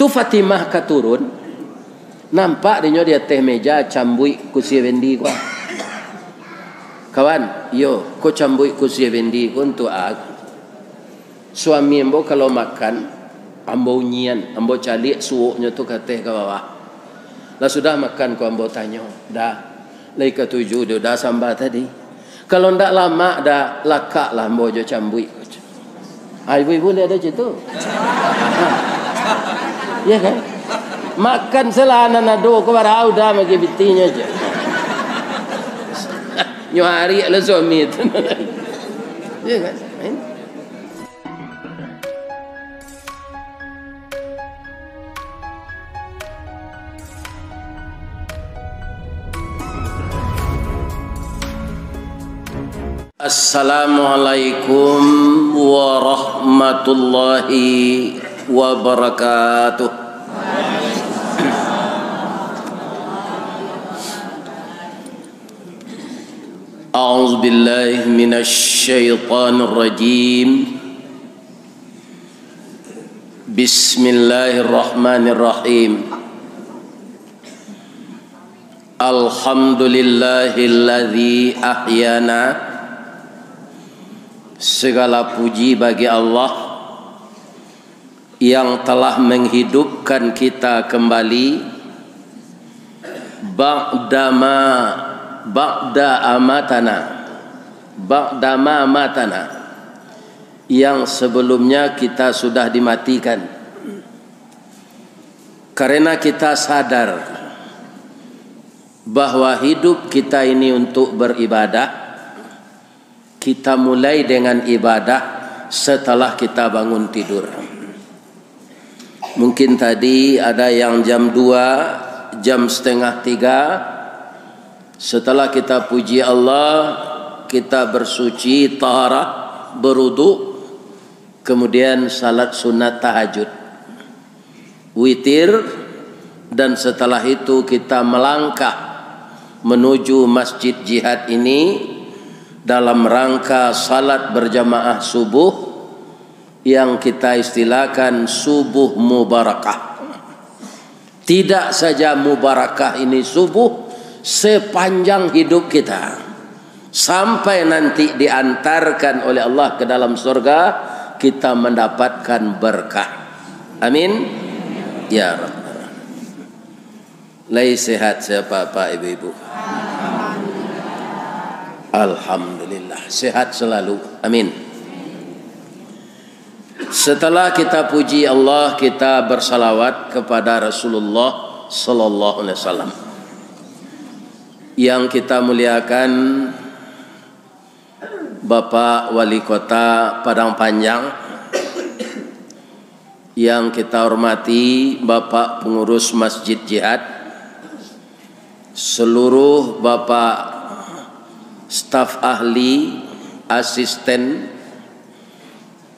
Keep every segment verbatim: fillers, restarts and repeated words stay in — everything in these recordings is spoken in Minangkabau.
Tu Fatimah ka turun, nampak dinyo di ateh meja cambuik kusi Effendi ko. "Kawan, iyo, ko cambuik kusi Effendi ko untuak a. Suami ambo kalau makan, ambo unyian, ambo caliak suoknyo tu ka ateh ka bawah. Lah sudah makan ko ambo tanyo, Da, lai katuju di Uda samba tadi? Kalau ndak lamak, Da, lakaklah ambo jo cambuik ko." Ah, ibu-ibu lai ado cak tu? Iyo kan? Makan salah nan ado ko, barau Da magi pitinyo cak. Nyo ariak lah suami tu. Iyo kan? Assalamualaikum warahmatullahi wabarakatuh. A'udzubillahi minasyaitonirrajim. Bismillahirrahmanirrahim. Alhamdulillahilladzi ahyana. Segala puji bagi Allah yang telah menghidupkan kita kembali, ba'dama, ba'da amatana, ba'dama amatana, yang sebelumnya kita sudah dimatikan. Karena kita sadar bahwa hidup kita ini untuk beribadah, kita mulai dengan ibadah setelah kita bangun tidur. Mungkin tadi ada yang jam dua, jam setengah tiga, setelah kita puji Allah, kita bersuci, taharah, berwudu, kemudian salat sunat tahajud, witir, dan setelah itu kita melangkah menuju Masjid Jihad ini dalam rangka salat berjamaah subuh yang kita istilahkan subuh mubarakah. Tidak saja mubarakah ini subuh, sepanjang hidup kita, sampai nanti diantarkan oleh Allah ke dalam surga, kita mendapatkan berkah. Amin. Ya Rabbal Alamin. Lai sehat sapak-sapak ibu-ibu? Alhamdulillah, sehat selalu. Amin. Setelah kita puji Allah, kita bersalawat kepada Rasulullah sallallahu alaihi wasallam. Yang kita muliakan Bapak Wali Kota Padang Panjang, yang kita hormati Bapak Pengurus Masjid Jihad, seluruh Bapak staf ahli, asisten,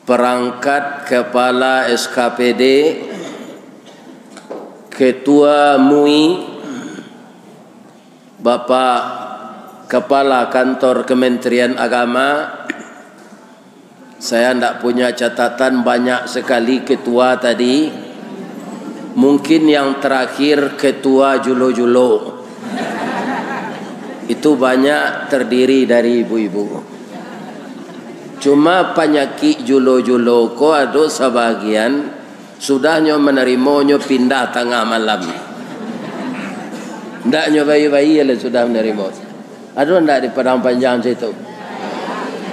perangkat kepala S K P D, ketua MUI, Bapak Kepala Kantor Kementerian Agama, saya ndak punya catatan, banyak sekali ketua tadi. Mungkin yang terakhir ketua julo-julo. Itu banyak terdiri dari ibu-ibu. Cuma panyakik julo-julo ko ado sabagian, sudah nyo manarimo nyo pindah tangah malam. Ndak nyo bayi-bayi lah sudah manarimo. Ado ndak di Padang Panjang situ?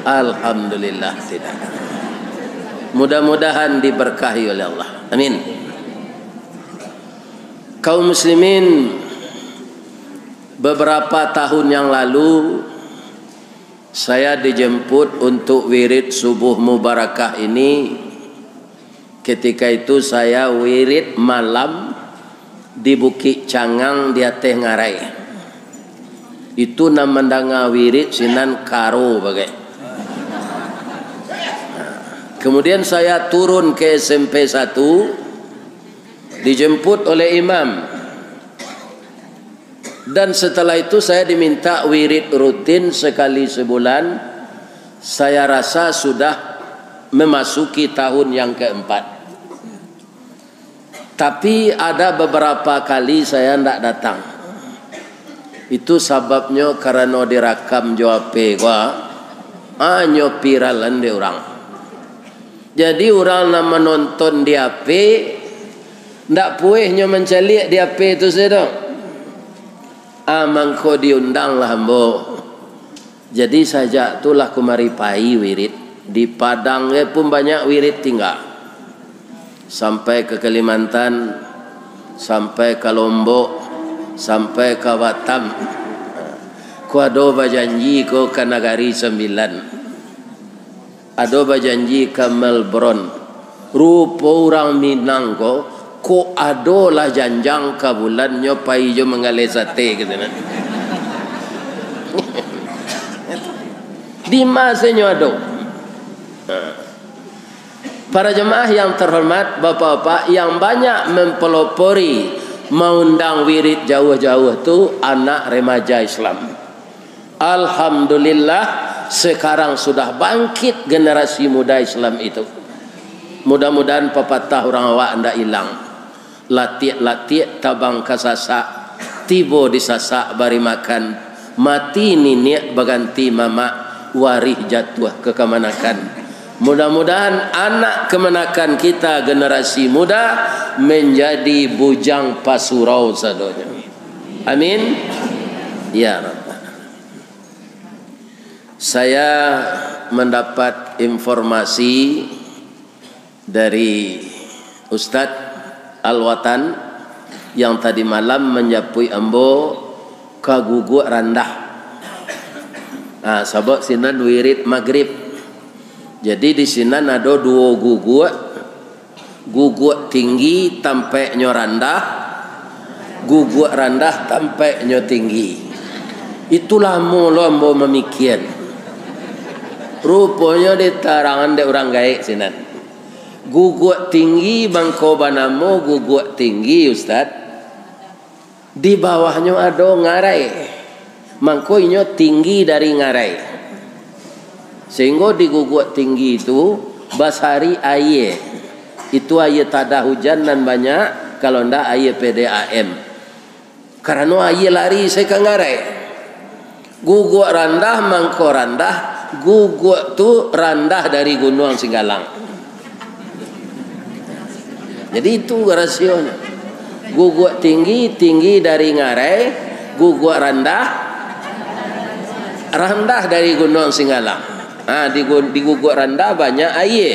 Alhamdulillah, tidak. Mudah-mudahan diberkahi oleh Allah. Amin. Kaum muslimin, beberapa tahun yang lalu, saya dijemput untuk wirid subuh mubarakah ini. Ketika itu saya wirid malam di Bukik Cangang di ateh ngarai. Itu nan mandanga wirid sinan karo bagai. Kemudian saya turun ke S M P satu, dijemput oleh imam. Dan setelah itu saya diminta wirid rutin sekali sebulan. Saya rasa sudah memasuki tahun yang keempat. Tapi ada beberapa kali saya ndak datang. Itu sababnyo karano dirakam jo H P ko, hanyo viralan dek urang. Jadi urang nan manonton di H P, ndak puehnyo mancaliak di H P tu sajo. Ah, mangko diundanglah ambo. Jadi sajak tu lah kumari pai wirid. Di Padang e pun banyak wirid tingga. Sampai ka Kalimantan, sampai ka Lombok, sampai ka Batam. Ko ado bajanji ko ka Nagari Sambilan. Ado bajanji ka Melbourne. Rupo urang Minang ko, kok ado lah janjang ka bulan nyo pai jo manggaleh sate, kecek nyo. Di ma se nyo ado? Para jemaah yang terhormat, bapak-bapak yang banyak mempelopori maundang wirid jauah-jauah tu anak remaja Islam. Alhamdulillah, sekarang sudah bangkit generasi muda Islam itu. Mudah-mudahan papatah urang awak ndak ilang. Latiak-latiak tabang ka Sasak, tibo di Sasak bari makan, mati niniak baganti mamak, warih jatuah ka kamanakan. Mudah-mudahan anak kamanakan kita generasi muda menjadi bujang pasurau sadonyo. Amin. Ya Rabbal Alamin. Saya mendapat informasi dari Ustadz Al-Watan yang tadi malam manjapuik ambo ka guguak randah. Ah, sabab sinan wirid magrib. Jadi di sinan ado duo guguak, guguak tinggi tampeknyo randah, guguak randah tampeknyo tinggi. Itu lamo lo ambo mamikian. Ruponyo ditarangan dek urang gaek sinan. Guguak tinggi mangko banamo guguak tinggi, Ustaz. Di bawahnyo ado ngarai, mangko inyo tinggi dari ngarai. Sehinggo di guguak tinggi tu basari aia. Itu aia tadah hujan nan banyak, kalau ndak aia P D A M. Karano aia lari se ka ngarai. Guguak randah mangko randah, guguak tu randah dari Gunuang Singgalang. Jadi itu rasionyo. Guguak tinggi, tinggi dari ngarai, guguak randah, randah dari Gunuang Singgalang. Ha, di gu-, di guguak randah banyak aia,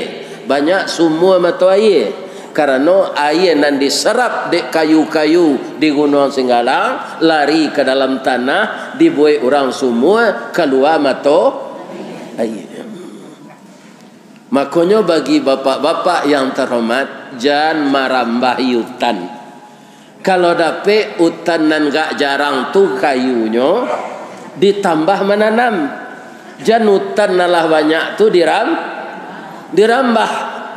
banyak sumua mato aia. Karano aia nan diserap dek kayu-kayu di Gunuang Singgalang, lari ka dalam tanah, dibuek urang sumua, kalua mato aia. Makonyo bagi bapak-bapak yang terhormat, jan marambahi utan. Kalau dapek utan nan gak jarang tu kayunyo, ditambah mananam. Jan utan nan lah banyak tu diram-, dirambah,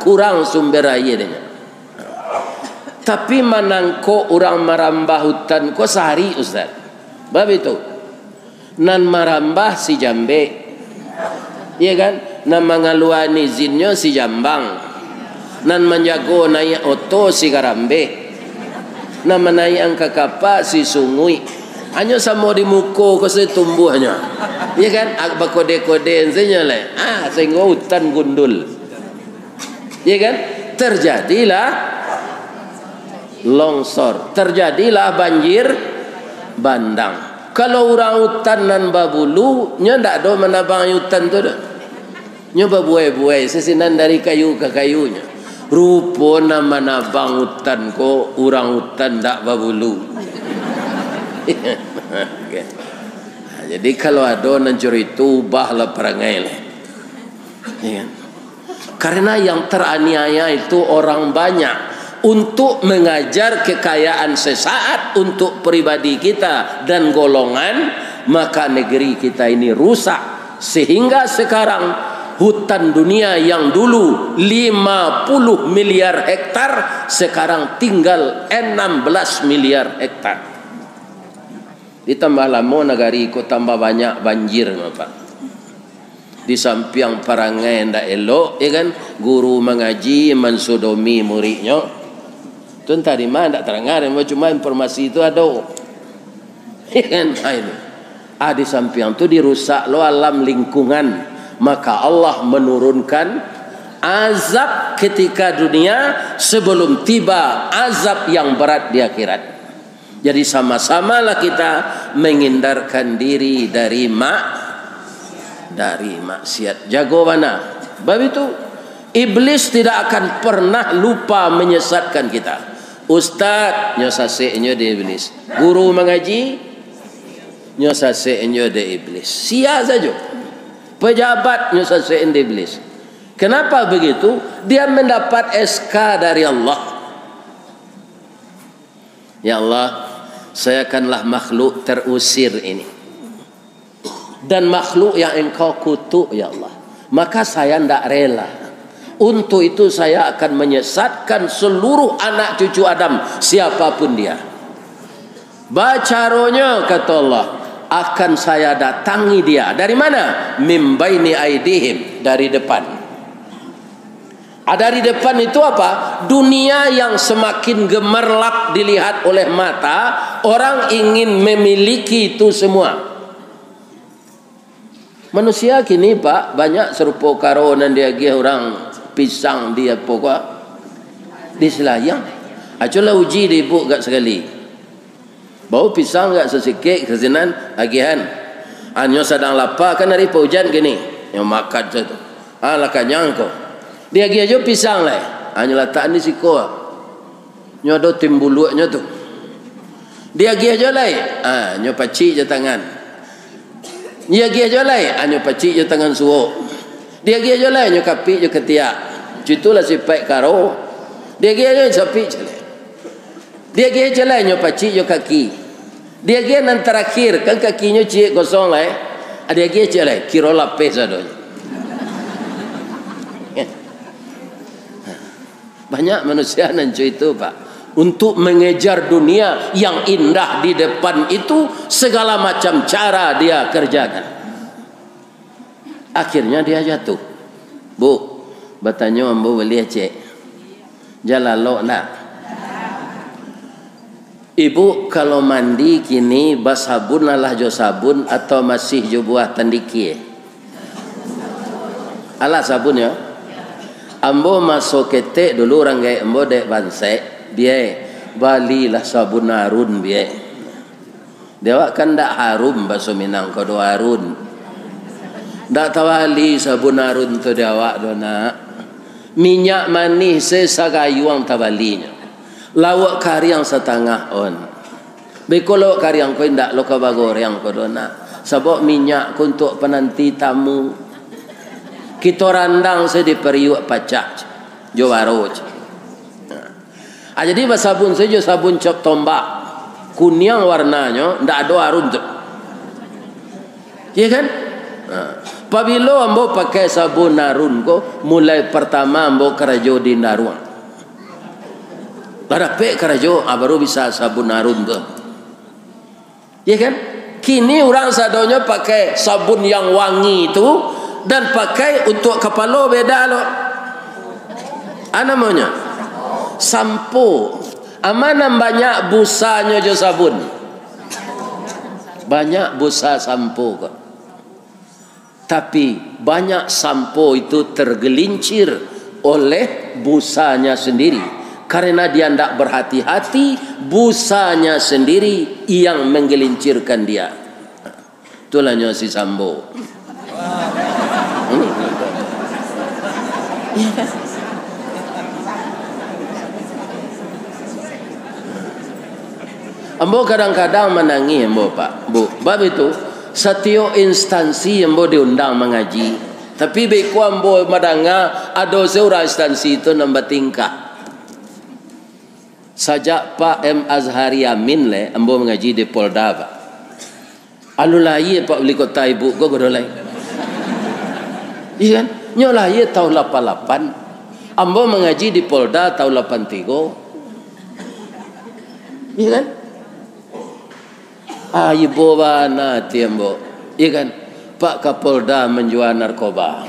kurang sumber aia dinyo. Tapi manangkok urang marambah utan ko sari, Ustaz. Bab itu. Nan marambah si jambek, iya kan? Nan mangaluan izinnyo si jambang, nan manjago naiak oto si garambeh, nan manaiakan ka kapa si sunguik. Hanyo samo di muko ko se tumbuahnyo, iya kan? Ag-, bakode-kode se nyo lai. Ah, sahinggo utan gundul. Ya kan? Terjadilah longsor, terjadilah banjir bandang. Kalau urang utan nan babulu, nyo ndak ado manabang utan tu doh. Nyo babuai-buai, sisinan dari kayu ka kayunyo. Rupo nan manabang utan ko, urang utan ndak babulu. Nah, jadi kalau ado nan caro itu, ubahlah parangai lah. Ya kan? Karena yang teraniaya itu orang banyak. Untuk mengajar kekayaan sesaat untuk pribadi kita dan golongan, maka negeri kita ini rusak. Sehingga sekarang hutan dunia yang dulu lima puluh miliar hektar, sekarang tinggal enam belas miliar hektar. Ditambah lamo nagari ko tambah banyak banjir, Bapak. Di sampiang parangai ndak elok, ya kan? Guru mangaji mansodomi muridnyo. Tu entah di ma, ndak tadanga, cuma informasi tu ado. Kan? Ha, itu. Ah, di sampiang tu dirusak lo alam lingkungan. Maka Allah menurunkan azab ketika dunia sebelum tiba azab yang berat di akhirat. Jadi, sama-samalah kita menghindarkan diri dari mak-, dari maksiat. Jago bana. Bab itu, iblis tidak akan pernah lupa menyesatkan kita. Ustaz, nyo sasek nyo dek iblis. Guru mangaji, nyo sasek nyo dek iblis. Sia sajo. Pejabat, nyo sasek dek iblis. Kenapa begitu? Dia mendapat S K dari Allah. Ya Allah, sayakanlah makhluk terusir ini. Dan makhluk yang Engkau kutuk, ya Allah. Maka saya ndak rela. Untuk itu saya akan menyesatkan seluruh anak cucu Adam, siapapun dia. Bacaronyo, kata Allah, akan saya datangi dia. Dari mana? Mim baini aidihim, dari depan. Ah, dari depan itu apa? Dunia yang semakin gemerlap dilihat oleh mata, orang ingin memiliki itu semua. Manusia kini, Pak, banyak sarupo karo nan diagiah urang pisang di apo ko, di Selayang. Aculah uji di ibu gak sakali. Bau pisang gak sasikik ka sinan, agiahan. Ah, nyo sadang lapa kan ari paujan kini. Nyo makan sajo tu. Ah, lah kanyang ko. Diagiah jo pisang lai. Ah, nyo latakan di siko. Nyo ado timbuluaknyo tu. Diagiah jo lai. Ah, nyo pacik jo tangan. Diagiah jo lai. Ah, nyo pacik jo tangan suok. Diagiah jo lai, nyo kapik jo katiak. Cuitulah sipaik karo. Diagiah jo sapik jo lai. Diagiah ciek lai nyo pacik jo kaki. Diagiah nan tarakhir, kan kakinyo ciek kosong lai. Diagiah ciek lai, kiro lapeh sadonyo. Banyak manusia nan co itu, Pak. Untuk mengejar dunia yang indah di depan itu, segala macam cara dia kerjakan. Akhirnya dia jatuh. Bu, batanyo ambo buliah, cek? Jan lalok ndak? Ibu, kalau mandi kini basabun alah jo sabun atau masih jo buah tandikie? Alah sabun, yo. Ambo maso ketek dulu, urang gaek ambo dek bansaik, biai, balilah sabun Arun, biai. Di awak kan ndak harum, baso Minang ko do Arun. Ndak tabali sabun Arun tu di awak do, nak. Minyak manih se sagayuang tabalinyo. Lauak kariang satangah on. Beko lauak kariang ko indak lo ka bagoreng ko do, nak. Sabab minyak ko untuak pananti tamu. Kito randang se di pariuak pacah, jo baro. Nah. Ah, jadi basabun sajo, sabun cap tombak. Kuniang warnanyo, ndak ado Arun tu. Iya kan? Nah, pabilo ambo pakai sabun Arun ko, mulai partama ambo karajo di Indaruang. Lah dapek karajo, ah, baru bisa sabun Arun tu. Ya kan? Kini urang sadonyo pakai sabun yang wangi tu, dan pakai untuak kapalo beda lo. Ah, namonyo? Sampo. Ama nan banyak busanyo jo sabun? Banyak busa sampo ko. Tapi, banyak sampo itu tergelincir oleh busanya sendiri. Karena dia ndak berhati-hati, busanya sendiri yang menggelincirkan dia. Itulah nyo si Sambo. Hmm? Ambo kadang-kadang manangih ambo, Pak, Bu. Bab itu, satiok instansi ambo diundang mangaji. Tapi beko ambo madanga, ado se urang instansi tu nan batingkah. Sajak Pak M Azhari Amin lai, ambo mangaji di Polda, Pak. Alun lahia Pak Wali Kota ibu ko, ko do lai. Iya kan? Nyo lahia taun lapan lapan. Ambo mangaji di Polda taun lapan tigo. Iya kan? Ah, ibo bana ati ambo. Iya kan? Pak Kapolda manjua narkoba.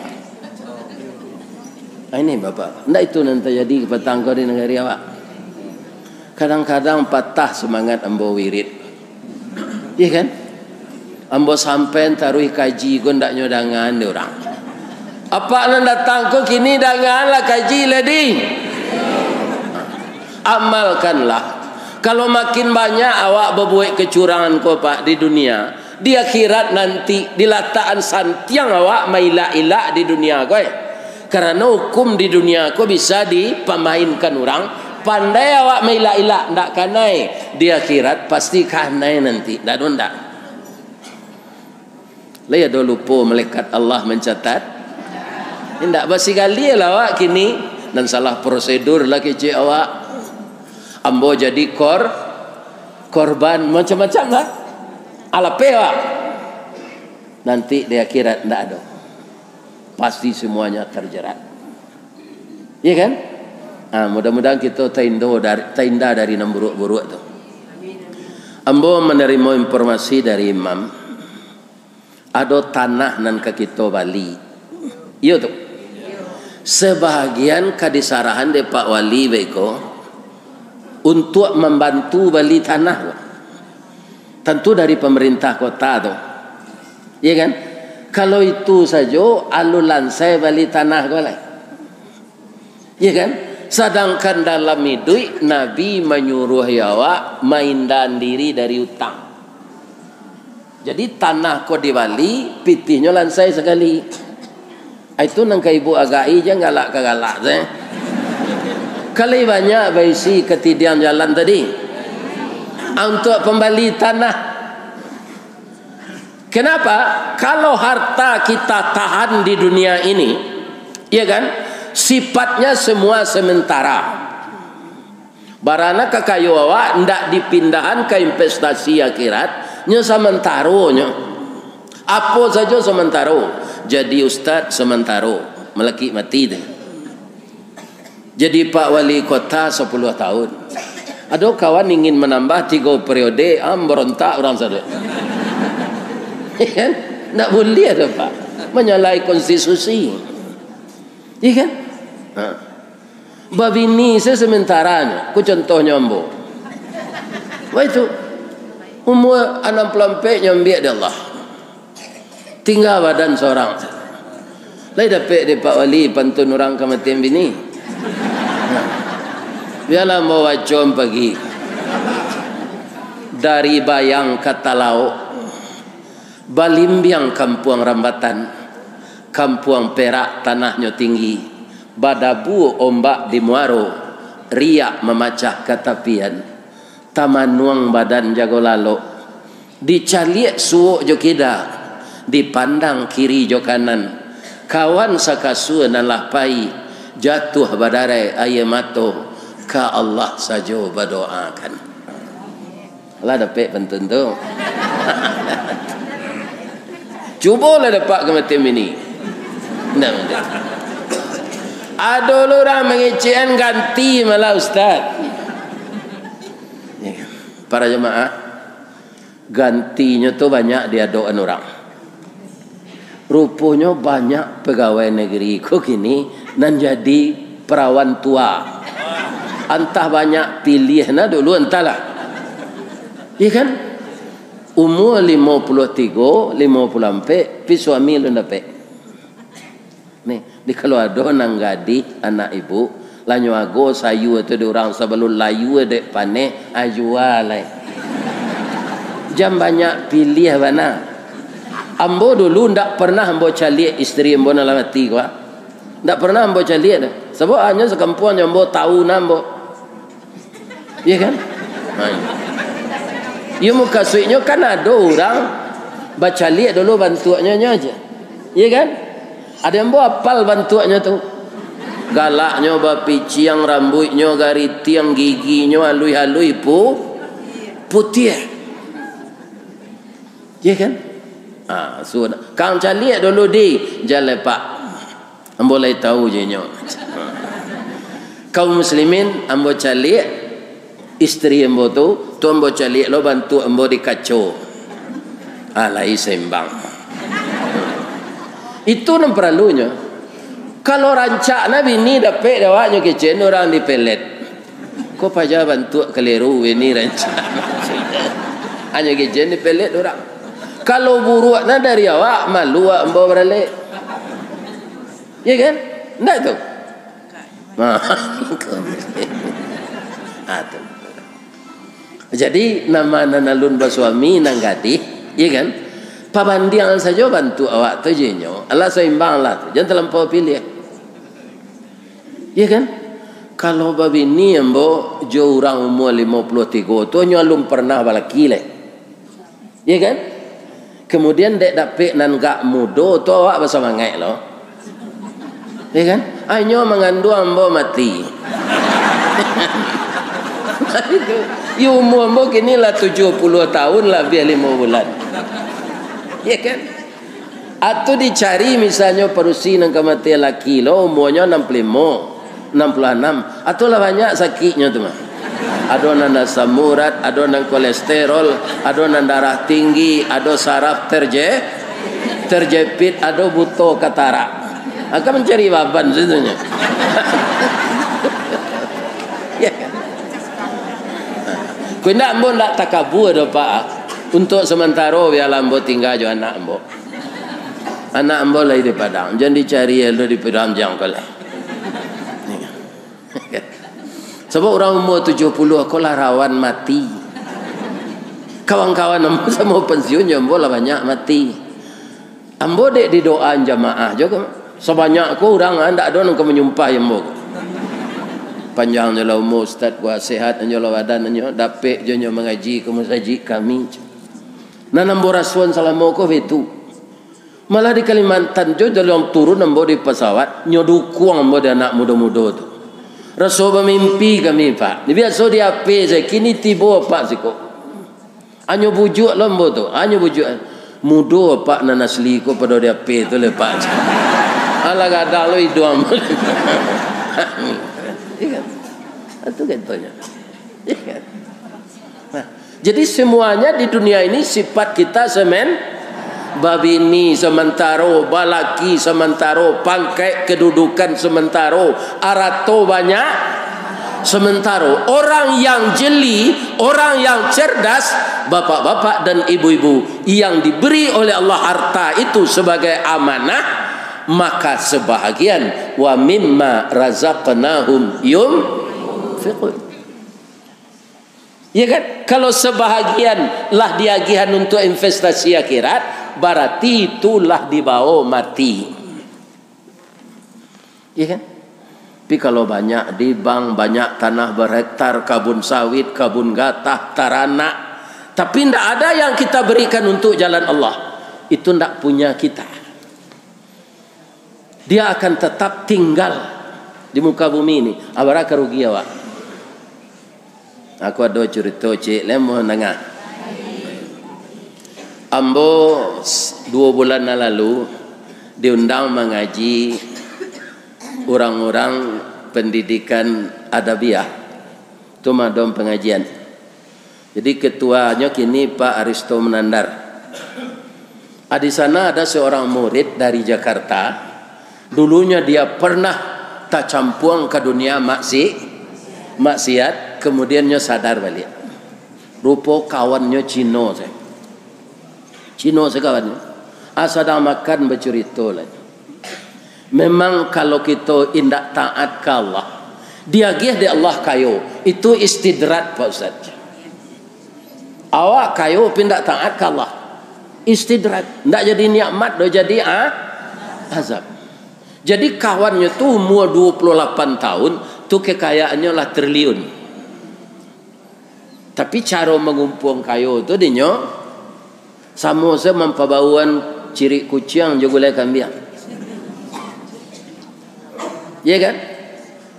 Ah, ini Bapak. Ndak itu nan tajadi patang ko di nagari awak? Kadang-kadang patah semangat ambo wirid. Iya kan? Ambo sampai taruih kaji ko ndak nyo dangan dek urang. Apak nan datang ko kini danganlah kaji, leh di. Amalkanlah. Kalau makin banyak awak babuek kacurangan ko, Pak, di dunia, di akhirat nanti, dilatakan santiang awak mailak-ilak di dunia ko, eh. Karano hukum di dunia ko bisa dipamainkan urang, pandai awak mailak-ilak, ndak kanai, di akhirat pasti kanai nanti, ndak ado ndak. Lai ado lupo malaikat Allah mancatat? Indak, basigalilah awak kini, nan salah prosedur lah kecek awak. Ambo jadi kor-, korban, macam-macam lah. Alapeh awak. Nanti di akhirat ndak ado. Pasti semuanya terjerat. Iya kan? Ah, mudah-mudahan kita taindo dari, taindah dari nan buruk-buruk tu. Ambo menerima informasi dari imam, ado tanah nan ka kito bali. Iyo tu. Sebahagian ka disarahan dek Pak Wali beko untuk mambantu bali tanah. Tantu dari pamarintah kota tu. Iya kan? Kalau itu sajo, alun lansai bali tanah ko lai. Iya kan? Sadangkan dalam iduik, Nabi manyuruah awak maindahan diri dari utang. Jadi, tanah ko dibali, pitihnyo lansai sakali. Itu nan ka ibu agak-i, jan galak ka galak se. Ka lai banyak baisi katidiang jalan tadi. Ah, untuak pambali tanah. Kenapa? Kalau harta kita tahan di dunia ini, ya kan, sifatnya semua sementara. Barana kakayo awak ndak dipindahan ka investasi akhirat, nyo samantaro nyo. Apo sajo samantaro. Jadi ustad samantaro, malakik mati tu. Jadi pak wali kota sapuluah tahun. Ado kawan ingin manambah tigo periode, ah, barontak urang sado. Kan? Ndak buliah tu, Pak. Manyalahi konstitusi. Iya kan? Ha. Babini se samantaro nyo, ko contohnyo ambo. Wah itu, umua anam puluah ampek nyo ambiak dek Allah. Tingga badan sorang. Lai dapek dek Pak Wali pantun urang kamatian bini. Bialah ambo baco pagi. Dari Bayang ka Talaok. Balimbiang kampuang Rambatan, kampuang Perak tanahnyo tinggi, badabu ombak di muaro, riak mamacah ka tapian. Tamanuang badan jago lalok, dicaliak suok jo kida, dipandang kiri jo kanan, kawan sakasua nan lah pai, jatuah badarai aia mato, ka Allah sajo badoakan. Lah dapek pantun tu. Cubolah dapek kamatian bini. Ndak, ndak. Ado lo urang mangecekan ganti malah ustaz. Para jamaah, gantinyo tu banyak diadokan urang. Ruponyo banyak pagawai nagari ko kini nan jadi perawan tua. Antah banyak piliah na dulu, antahlah. Iya kan? Umua limo puluah tigo, limo puluah ampek, pi suami alun dapek. Nih, di kalau ado nan gadih anak ibu, lah nyo ago sayua tu di urang sabalun layua dek paneh, ah, jua lai. Jan banyak piliah bana. Ambo dulu ndak pernah ambo caliak isteri ambo nan lah mati ko, ah. Ndak pernah ambo caliak tu. Sabab hanyo sakampuang nyo ambo tau nan ambo. Iya kan? Ha. Iyo, mukasuiknyo kan ado urang bacaliak dulu bantuaknyo nyo aja. Iya kan? Ado ambo apal bantuaknyo tu. Galaknyo bapiciang, rambuiknyo garitiang, giginyo aluih-aluih pu-, putiah. Iya kan? Ah, sudah. Kang caliak dulu di, jan lepak. Ambo lai tau je nyo. Kaum muslimin, ambo caliak isteri ambo tu, tu ambo caliak lo bantuak ambo di kaco. Ah, lai saimbang. Itu nan paralunyo. Kalau rancak na bini dapek dek awaknyo kecek urang di pelet. Ko paja bantuak kaliru ini rancak. Hanyo gijen dipelek urang. Kalau buruak na dari awak, malu awak ambo baralek. Ya kan? Ndak tu? Nah, ah, tu. Jadi, nama nan alun basuami nan gadih, ya kan? Pabandiangan sajo bantuak awak tu jo inyo. Alah saimbang lah tu. Jan talampau piliah. Ya kan? Kalau babini ambo jo urang umua limo puluah tigo tu, nyo alun pernah balaki lai. Ya kan? Kemudian dek dapek nan gak mudo tu awak basamangaik lo. Ya kan? Ai nyo manganduang ambo mati. Itu. Ya umua ambo kini lah tujuah puluah tahun labiah limo bulan. Ya kan? Atau dicari misalnyo padusi nan ka mati laki lo, umuanyo anam puluah limo, anam puluah anam. Atau lah banyak sakiknyo tu mah. Ado nan asam urat, ado nan kolesterol, ado nan darah tinggi, ado saraf terje-, terjepit, ado buto katarak. Akan mencari baban situnyo. Ya kan? Ko indak, ambo ndak takabua doh, Pak. Untuk sementaro biarlah ambo tingga jo anak ambo. Anak ambo lai di Padang, jan dicari elok di Padang, jan ko lai. Sabab urang umua tujuah puluah ko lah rawan mati. Kawan-kawan ambo samo pensiun jo ambo lah banyak mati. Ambo dek didoaan jamaah jo ko. Sabanyak ko urang, ah, ndak ado nan ka manyumpah jo ambo ko. Panjang jo lah umua ustaz, kuat sehat jo lah badan nyo, dapek jo nyo mangaji ka masajik kami. Nan ambo rasoan salamo ko baitu. Malah di Kalimantan jo, jalua turun ambo di pasawat, nyo dukuang ambo di anak mudo-mudo tu. Raso bamimpi kami, Pak. Biaso di A P sajo, kini tibo Apak siko. Anyo bujuak lo ambo tu, anyo bujuak. Mudo Apak nan asli ko pado di A P tu lai, Pak. Alah gadang lo iduang. Iya kan? Itu katonyo. Iya kan? Nah, jadi semuanya di dunia ini sifat kita semen-, babini sementaro, balaki sementaro, pangkek kedudukan sementaro, arato banyak sementaro. Orang yang jeli, orang yang cerdas, bapak-bapak dan ibu-ibu, yang diberi oleh Allah harta itu sebagai amanah, maka sebahagian, "Wa mimma razaqnahum yunfiqun." Ya kan? Kalau sebahagian lah diagihan untuk investasi akhirat, berarti itulah dibawa mati. Ya kan? Tapi kalau banyak di bank, banyak tanah berhektar, kabun sawit, kabun gatah, taranak, tapi ndak ada yang kita berikan untuk jalan Allah, itu ndak punya kita. Dia akan tetap tinggal di muka bumi ini. Abara ka rugi awak. Aku ado curito ciek, lai amuah danga. Ambo s-, duo bulan nan lalu diundang mangaji urang-urang pendidikan adabiah. Tu mah dom pengajian. Jadi, ketuanyo kini Pak Aristo Menandar. Ah, di sana ada seorang murid dari Jakarta. Dulunya dia pernah tacampuang ka dunia maksi-, maksiat, kemudian nyo sadar baliak. Rupo kawannyo Cino sajo. Cino sakawannyo. Ah, sadang makan bacurito lai. Memang kalau kito indak taat ka Allah, diagiah dek Allah kayo, itu istidraj, Pak Ustaz. Awak kayo tapi indak taat ka Allah, istidraj. Indak jadi nikmat doh, jadi a-, azab. Jadi kawannyo tu umua duo puluah lapan tahun, tu kekayaannyo lah triliun. Tapi caro mangumpuang kayo tu dinyo, samo se mampabauan cirik kuciang jo gulai kambiang. Ya kan?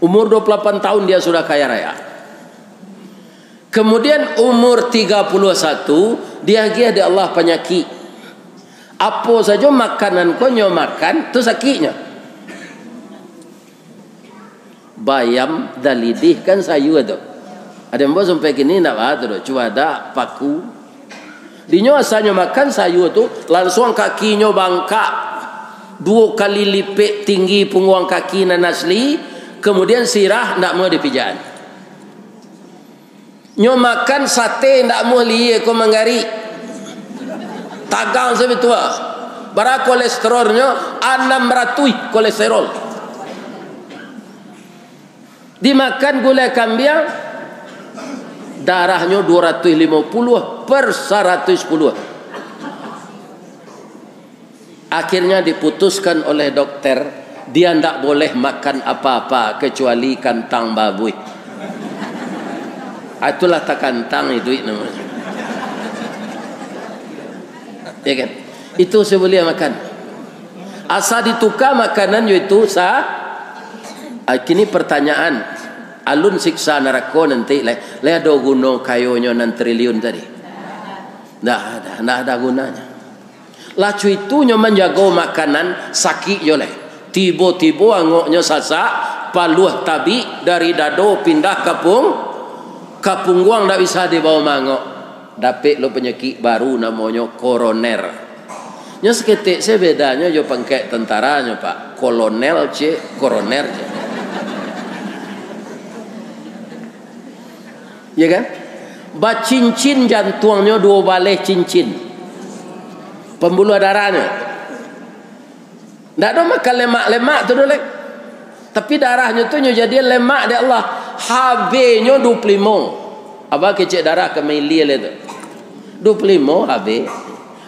Umur duo puluah lapan tahun dia sudah kaya raya. Kemudian umur tiga puluh satu, diagiah dek Allah panyakik. Apo sajo makanan ko nyo makan, tu sakiknyo. Bayam, dalidih, kan sayua tu. Ado ambo sampai kini indak baa tu doh, cubadak, paku. Dinyo asanyo makan sayua tu, lansuang kakinyo bangkak. Duo kali lipek tinggi pungguang kaki nan asli, kemudian sirah indak mau dipijakan. Nyo makan sate ndak amuah lihia ko manggarik. Tagang sabitua. Bara kolesterolnyo? Anam ratuih kolesterol. Dimakan gulai kambiang, darahnyo dua ratuih limo puluah per saratuih sapuluah. Akhirnya diputuskan oleh dokter, dia ndak boleh makan apa-apa kecuali kantang babuih. Ah, itulah takantang iduik namanya. Ya kan? Itu sabuliah makan. Asa dituka makanan yo itu sa-, ah, kini pertanyaan, alun siksa narako nanti lai, lai ado guno kayonyo nan triliun tadi? Ndak ada, ndak ada gunanya. Lah cuitunyo manjago makanan, sakik jo lai. Tibo-tibo angoknyo sasak, paluah tabik dari dado pindah ka pung-, ka pungguang, ndak bisa dibawo mangok. Dapek lo panyakik baru namonyo koroner. Nyo saketek se bedanyo jo pangkek tantaranyo, Pak. Kolonel ciek, koroner ciek. Ya kan? Bacincin jantuangnyo, duo baleh cincin. Pambuluah darahnyo. Ndak ado makan lemak-lemak tu doh lai. Tapi darahnyo tu nyo jadian lemak dek Allah. H B-nyo duo puluah limo. Abah kecek darah ka mailia lai tu. Duo puluah limo H B.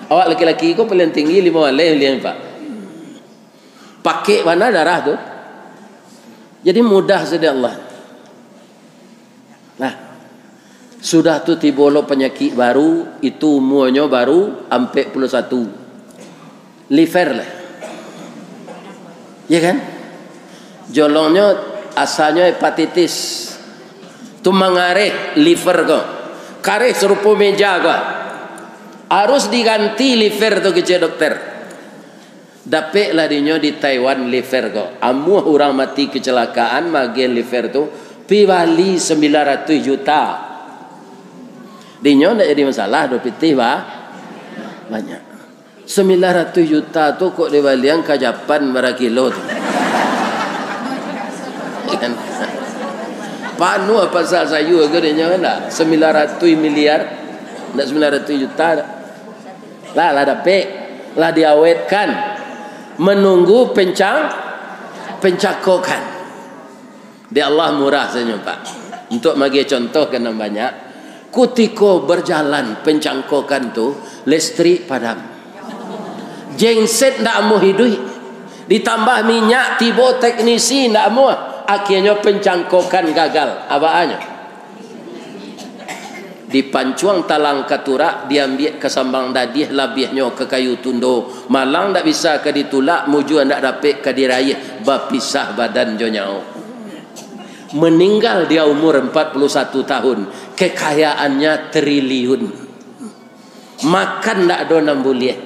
Awak laki-laki ko paling tinggi limo baleh milian, Pak. Pakek bana darah tu. Jadi mudah sajo dek Allah. Nah, sudah tu tibo lo panyakik baru, itu umuanyo baru ampek puluah satu. Liver lah. Ya kan? Jolongnyo asalnyo hepatitis. Tu mangareh liver ko. Kareh sarupo meja ko. Harus diganti liver tu, kecek dokter. Dapeklah dinyo di Taiwan liver ko. Amuah urang mati kecelakaan, magian liver tu, pi bali sambilan ratuih juta. Dinyo ndak jadi masalah, duo pitih ba-, banyak. Sambilan ratuih juta tu kok dibalian ka Japan bara kilo tu. Panuah pasar sayua ko dinyo kan ndak? Sambilan ratuih miliar, ndak sambilan ratuih juta ndak? Lah, lah dapek, lah diawetkan. Menunggu pencang-, pencangkokan. Di Allah murah sajo, Pak. Untuk magiah contoh ka nan banyak, kutiko berjalan pencangkokan tu, listrik padam. Genset ndak amuah iduik. Ditambah minyak, tibo teknisi ndak amuah. Akhirnyo pencangkokan gagal. Abaanyo? Dipancuang talang ka turak, diambiak ka sambang dadiah, labiahnyo ka kayu tundo. Malang ndak bisa ka ditulak, mujua ndak dapek ka diraiah, bapisah badan jo nyawo. Meninggal dia umur empat puluh satu tahun, kekayaannya triliun. Makan ndak ado nan buliah.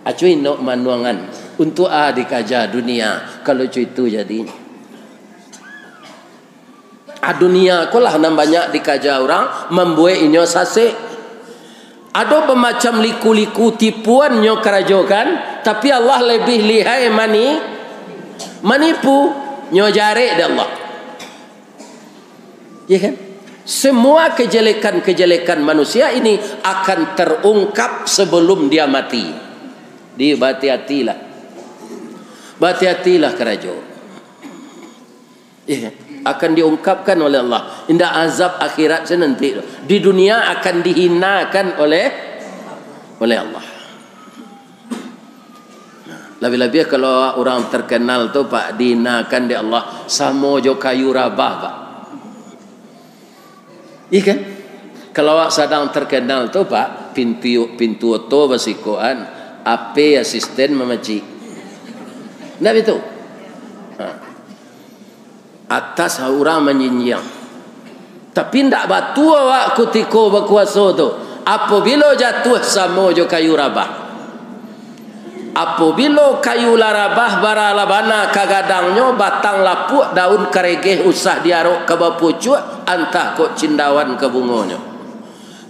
Acuh inok manuangan, untuak a dikaja dunia, kalau cuitu jadinyo. A, dunia ko lah nan banyak dikaja urang, mambuek inyo sasek. Ado bamacam liku-liku tipuan nyo karajokan, tapi Allah lebih lihai mani-, manipu, nyo jarek dek Allah. Ya kan? Semua kejelekan-kejelekan manusia ini akan terungkap sebelum dia mati. Di, bahati-hatilah. Bahati-hatilah karajo. Iya, akan diungkapkan oleh Allah. Indak azab akhirat se nanti tu. Di dunia akan dihinakan oleh, oleh Allah. Labiah-labiah kalau urang terkenal tu, Pak, dihinakan dek Allah samo jo kayu rabah, Pak. Iya kan? Kalau awak sadang terkenal tu, Pak, pintu, pintu oto basikoan, A P asisten mamacik. Ndak bitu? Ha. Atas urang manjinjiang. Tapi ndak batua awak kutiko bakuaso tu. Apobilo jatuah samo jo kayu rabah. Apobilo kayu lah rabah, bara lah bana ka gadangnyo, batang lapuak, daun karegeh usah diarok ka bapucuak, antah kok cindawan ka bungonyo.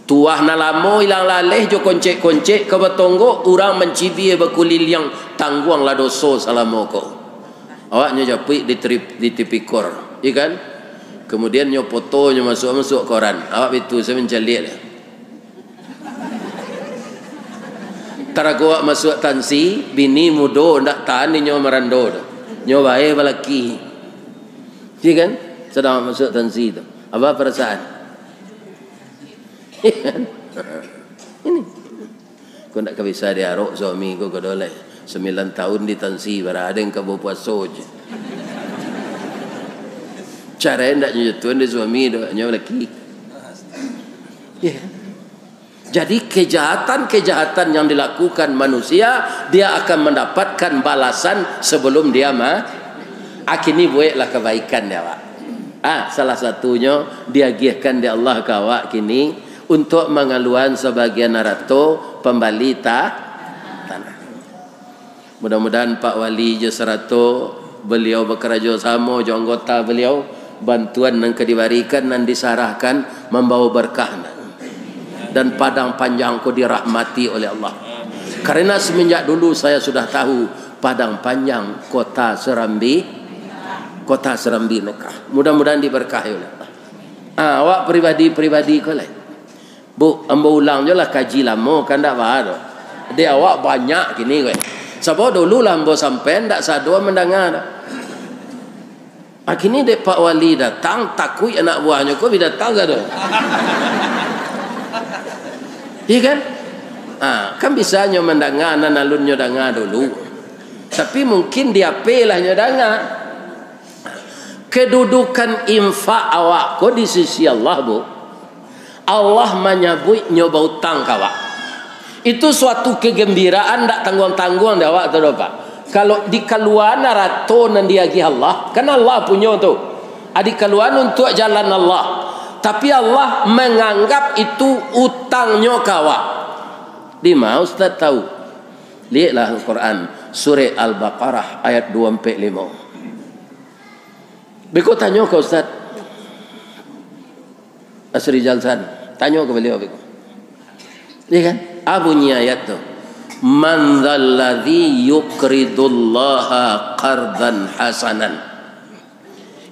Tuah nan lamo ilang laleh jo koncek-koncek ka batonggok, urang mancibia bakuliliang, tangguanglah doso salamo ko. Awaknyo japuik di trip-, di tipikor, iya kan? Kemudian nyo foto, nyo masuak-masuak koran. Awak bitu, saya mancaliak lah. Tarago awak masuak tansi, bini mudo, ndak tahan inyo marando tu. Nyo bae balaki. Iya kan? Sadang awak masuak tansi tu. Apa perasaan? Iya kan? Ini. Ko ndak ka bisa diarok suami ko, ko doleh. Sambilan tahun di tansi, bara ado yang ka bapuaso je. Carai ndak nyo jatuahan di suami do, nyo laki. Iya. Jadi, kejahatan-kejahatan yang dilakukan manusia, dia akan mendapatkan balasan sebelum dia ma-, ah, kini bueklah kebaikan di awak. Ah, salah satunyo diagihkan di Allah ka awak kini untuk mangaluan sabagian arato pambali ta-, tanah. Mudah-mudahan Pak Wali jo sarato beliau bakarajo samo jo anggota beliau, bantuan nan ka dibarikan, nan disarahkan, mambawa berkah, dan Padang Panjang ko dirahmati oleh Allah. Karena semenjak dulu saya sudah tahu, Padang Panjang kota Serambi, kota Serambi Mekah. Mudah-mudahan diberkahi oleh Allah. Ah, awak pribadi-pribadi ko lai. Bu, ambo ulang jo lah, kaji lamo kan ndak baa doh. Dek awak banyak kini ko. Sabab dulu lah ambo sampaian, ndak sado mandanga doh. Ah, kini dek Pak Wali datang, takuik anak buahnyo ko bi datang sado. Iya kan? Ah, kan bisa nyo mandanga, nan alun nyo danga dulu. Tapi mungkin di H P lah nyo danga. Kedudukan infak awak ko di sisi Allah, Bu. Allah manyabuik nyo bautang ka awak. Itu suatu kegembiraan ndak tangguang-tangguang di awak tu doh, Pak. Kalau dikaluaan arato nan diagih Allah, kan Allah punyo tu. Ah, dikaluaan untuak jalan Allah. Tapi Allah manganggap itu utangnyo ka awak. Di ma Ustaz tahu? Lieklah Al-Quran, Surah Al-Baqarah ayat dua ampek limo. Beko tanyo ka Ustaz Asri Jalsan, tanyo ka baliau beko. Iya kan? Ah, bunyi ayat tu. "Man dzalladzi yuqridullaha qardan hasanan."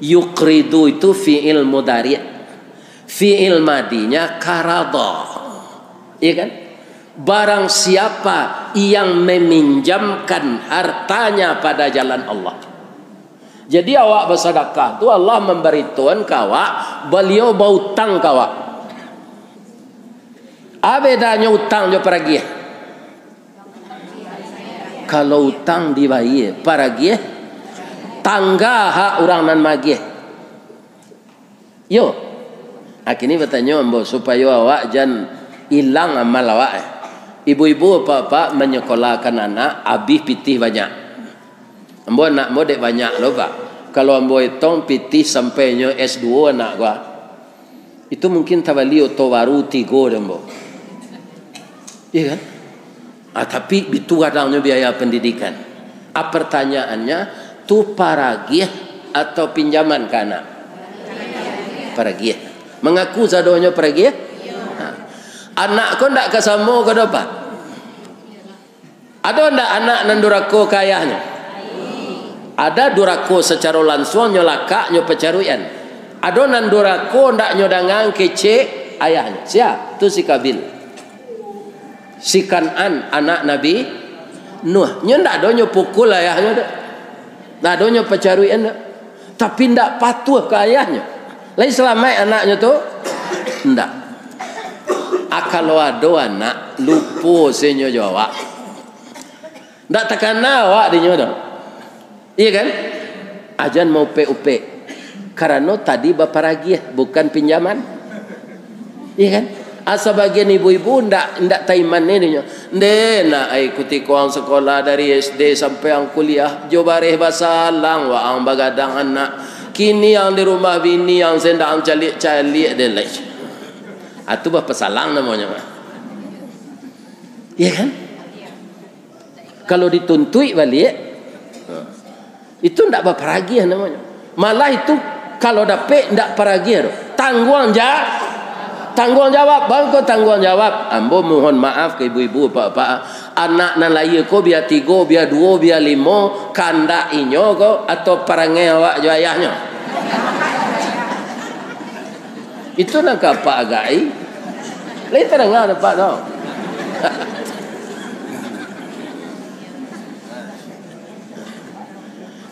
Yuqridu itu fi'il mudhari'. Fi'il madinya qarada. Iya kan? Barang siapa yang meminjamkan hartanya pada jalan Allah. Jadi, awak basadakah tu, Allah mambaritoan ka awak, baliau bautang ka awak. A bedanyo utang jo paragiah? Kalau utang dibayie, paragiah tangga hak urang nan magiah. Yo. Ah, kini batanyo ambo, supayo awak jan ilang amal awak, eh. Ibu-ibu, apak-apak manyakolahkan anak, abih pitih banyak. Ambo anak ambo dek banyak lo, Pak. Kalau ambo etong pitih sampai nyo S dua anak ko, ah. Itu mungkin tabali oto baru tigo dek ambo. Iya kan? Ah, tapi bitu gadangnyo biaya pendidikan. Ah, pertanyaannya, tu paragiah atau pinjaman ka anak? Paragiah. Mangaku sadonyo paragiah? Ah. Anak ko ndak ka samo ko doh, Pak? Ado ndak anak nan durako ka ayahnyo? Ada durako sacaro lansuang, nyo lakak, nyo pacaruikan. Ado nan durako ndak nyo dangakan kecek ayahnyo. Sia? Tu si Kabil. Si Kan'an, anak Nabi Nuh. Nyo ndak ado nyo pukul ayahnyo doh. Ndak ado nyo pacaruikan doh. Tapi ndak patuah ka ayahnyo. Lai salamaik anaknyo tu? Ndak. Ah, kalau ado anak lupo se nyo jo awak, ndak takana awak dinyo doh. Iya kan? Ah, jan maupek-upek. Karano tadi baparagiah, bukan pinjaman. Iya kan? Ah, sabagian ibu-ibu ndak, ndak taiman ni dinyo. Ndeh, nak ai, kutiko ang sakolah dari S D sampai ang kuliah, jo bareh basalang waang bagadang anak. Kini ang di rumah bini ang se ndak ang caliak-caliak deh lai. Ah, tu bapasalang namonyo. Iya kan? Kalau dituntuik baliak, itu ndak baparagiah namonyo. Malah itu kalau dapek ndak paragiah doh. Tangguang ja-, tangguang jawab, bangko tangguang jawab. Ambo mohon maaf ka ibu-ibu, apak-apak. Anak nan lahia ko bia tigo, bia duo, bia limo, kandak inyo ko atau parangai awak jo ayahnyo? Itu nan ka apak agai. Lai tadanga dek apak tu.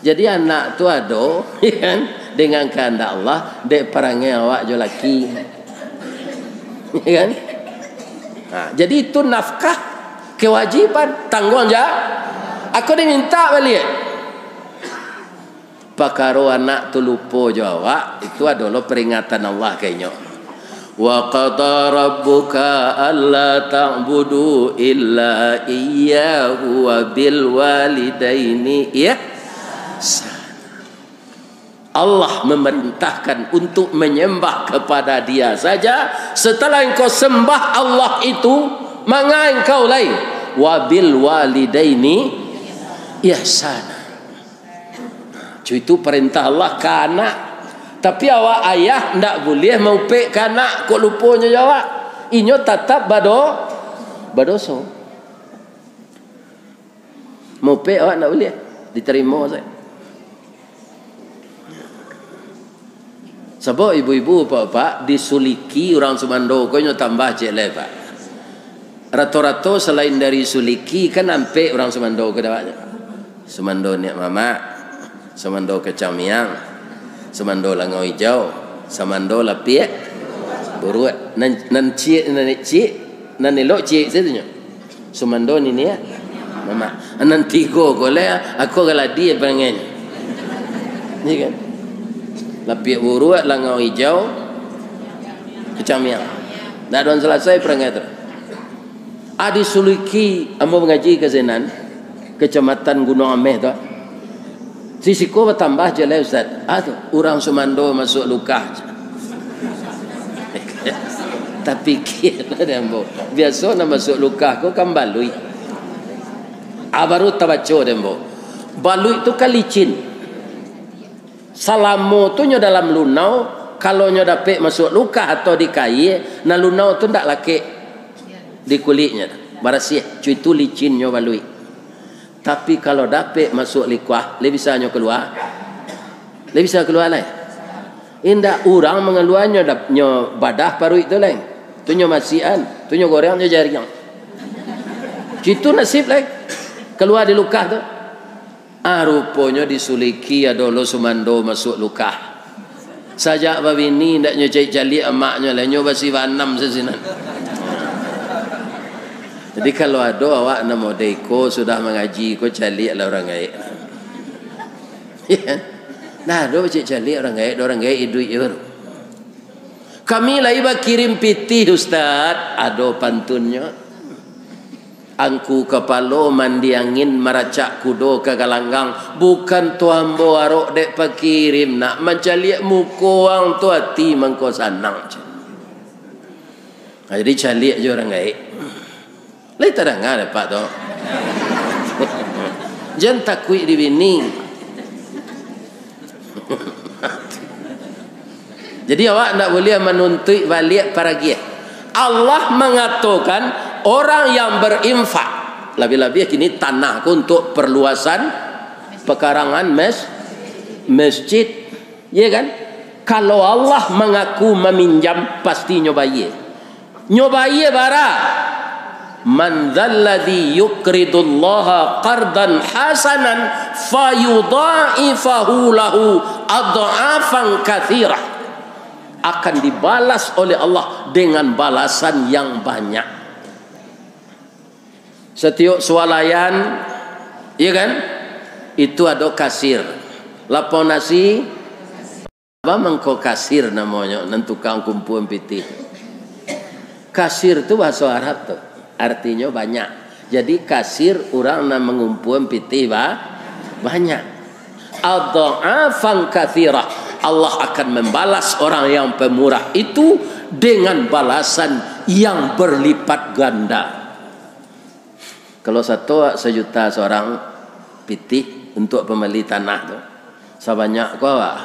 Jadi anak tu ado, ya kan, dengan kahandak Allah, dek parangai awak jo laki. Ya kan? Ha, jadi itu nafkah, kewajiban, tangguang ja-, ako diminta baliak. Pakaro anak tu lupo jo awak, itu adolah peringatan Allah ka inyo. "Wa qada rabbuka alla ta'budu illa iyyahu wa bil walidaini ihsana." Allah memerintahkan untuk menyembah kepada Dia saja. Setelah engkau sembah Allah itu, manga engkau lai, "Wa bil walidaini ihsana." Cu, itu perintah Allah ka anak. Tapi awak ayah ndak buliah maupek ka anak, kok luponyo jo awak. Inyo tatap bado-, badoso. Maupek awak ndak buliah, ditarimo sajo. Sabab ibu-ibu, bapak-bapak, disuliki urang sumando ko inyo tambah ciek lai, Pak. Rato-rato salain dari suliki, kan ampek urang sumando ko dek awak. Sumando niniak mamak, sumando kacang miang, sumando langau ijau, sumando lapiak buruak. Nan, nan ciek, nan ciek, nan elok ciek sajo nyo. Sumando niniak mamak. Nan tigo ko lai, ako galadi parangainyo. Iyo kan? Lapiak buruak, langau ijau, kacang miang. Ndak ado nan salasai parangai tu. Adi suliki, ambo mangaji ka sinan, Kecamatan Gunuang Ameh tu. Sisiko batambah ciek lai, Ustaz. Ah, tu, urang sumando masuak lukah. Tapikia lah dek ambo. Biaso nan masuak lukah ko kan baluik. Ah, baru tabaco dek ambo. Baluik tu kan licin. Salamo tu nyo dalam lunau, kalau nyo dapek masuak lukah atau di kaia, nan lunau tu ndak lakek di kuliknyo, barasiah. Cu, itu licinnyo baluik. Tapi kalau dapek masuak lukah, lai bisa nyo kalua? Lai bisa kalua lai? Indak, urang mangalua nyo dap-, nyo badah paruik tu lai. Tu nyo masiakan, tu nyo goreng, nyo jariang. Cu, itu nasib lai. Kalua di lukah tu. Ah, ruponyo disuliki ado lo sumando masuak lukah. Sajak babini, ndak nyo caliak-caliak amaknyo lai, nyo basibanam sasinan. Jadi, kalau ado awak nan model iko, sudah mangaji ko, caliaklah urang gaek. Iyo kan? Nah, ado caliak-caliak urang gaek, urang gaek iduik je baru. Kami lai bakirim pitih, Ustaz. Ado pantunnyo. Angku kapalo mandi angin, maracak kudo ka galanggang. Bukan tu ambo arok dek pakirim, nak mancaliak muko ang tu ati mangko sanang. Nah, jadi caliak jo urang gaek. Lai tadanga dek apak tu. Jan takuik di bini. Jadi, awak ndak buliah manuntuik baliak paragiah. Allah mangatokan, orang yang berinfak, labiah-labiah kini tanah ko untuk perluasan pekarangan mes-, masjid. Iya kan? Kalau Allah mangaku maminjam, pasti nyo bayia. Nyo bayia bara? "Man dzalladzi yuqridullaha qardan hasanan fayudha'ifahu lahu adh'afan katsirah." Akan dibalas oleh Allah dengan balasan yang banyak. Satiok sualayan, iya kan? Itu ado kasir. Lapau nasi, Apo mangko kasir namonyo, nan tukang kumpuan pitih? Kasir tu bahaso Arab tu, artinyo banyak. Jadi, kasir urang nan mangumpuan pitih ba-, banyak. Adh'afan katsirah. Allah akan membalas orang yang pemurah itu dengan balasan yang berlipat ganda. Kalau sato sajuta surang pitih untuak pambali tanah tu, sabanyak ko awak,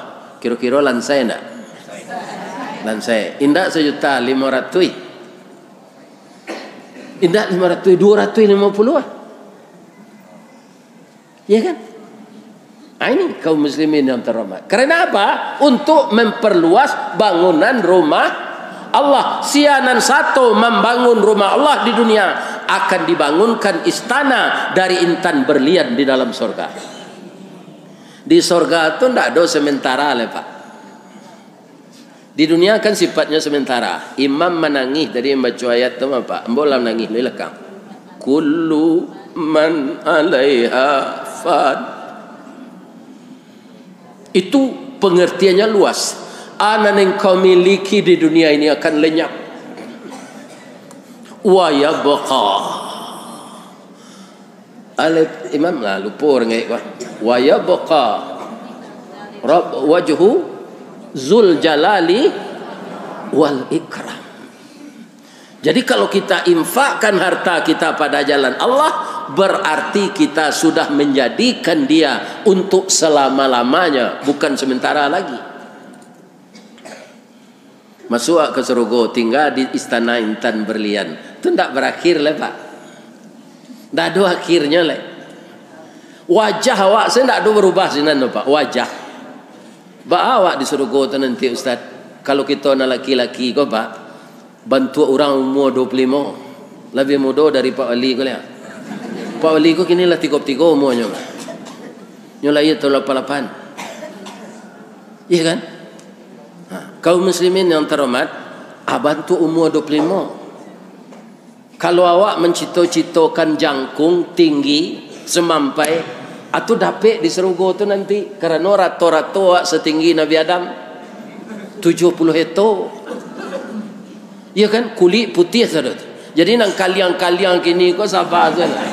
kiro-kiro lansai ndak? Lansai. Indak sajuta, limo ratuih. Indak limo ratuih, duo ratuih limo puluah lah. Ya kan? Ah, ini kaum muslimin yang terhormat. Karena apa? Untuk memperluas bangunan rumah Allah, sia nan sato mambangun rumah Allah di dunia, akan dibangunkan istana dari intan berlian di dalam sorga. Di sorga tu ndak ado sementara lai, Pak. Di dunia kan sifatnyo sementara. Imam manangih tadi mambaco ayat tu, Pak. Ambo lah manangih lai lakang. Kullu man alaiha fan. Itu pengertiannya luas. A nan engkau miliki di dunia ini akan lenyap. Wa yabqa. Alif Imam lah, lupo urang gaek ko. Wa yabqa Rabb wajhu zul jalali wal ikram. Jadi, kalau kita infakkan harta kita pada jalan Allah, berarti kita sudah menjadikan dia untuk selama-lamanya, bukan sementara lagi. Masuak ka surugo, tingga di istana intan berlian. Tu ndak barakhir lai, Pak. Ndak ado akhirnyo lai. Wajah awak se ndak ado barubah sinan tu, Pak. Wajah. Baa awak di surugo tu nanti, Ustaz? Kalau kito nan laki-laki ko, Pak, bantuak urang umua duo puluah limo. Labiah mudo dari Pak Wali ko lai. Pak Wali ko kini lah tigo puluah tigo umuanyo. Nyo lahia tahun lapan lapan. Iya kan? Ha, kaum muslimin yang terhormat, abah tu umua duo puluah limo. Kalau awak mancito-citokan jangkung tinggi, semampai, atu dapek di sarugo tu nanti, karano rato-rato awak satinggi Nabi Adam, tujuah puluah heto. Iya kan? Kulik putiah sado tu. Jadi, nan kaliang-kaliang kini ko saba sajolah.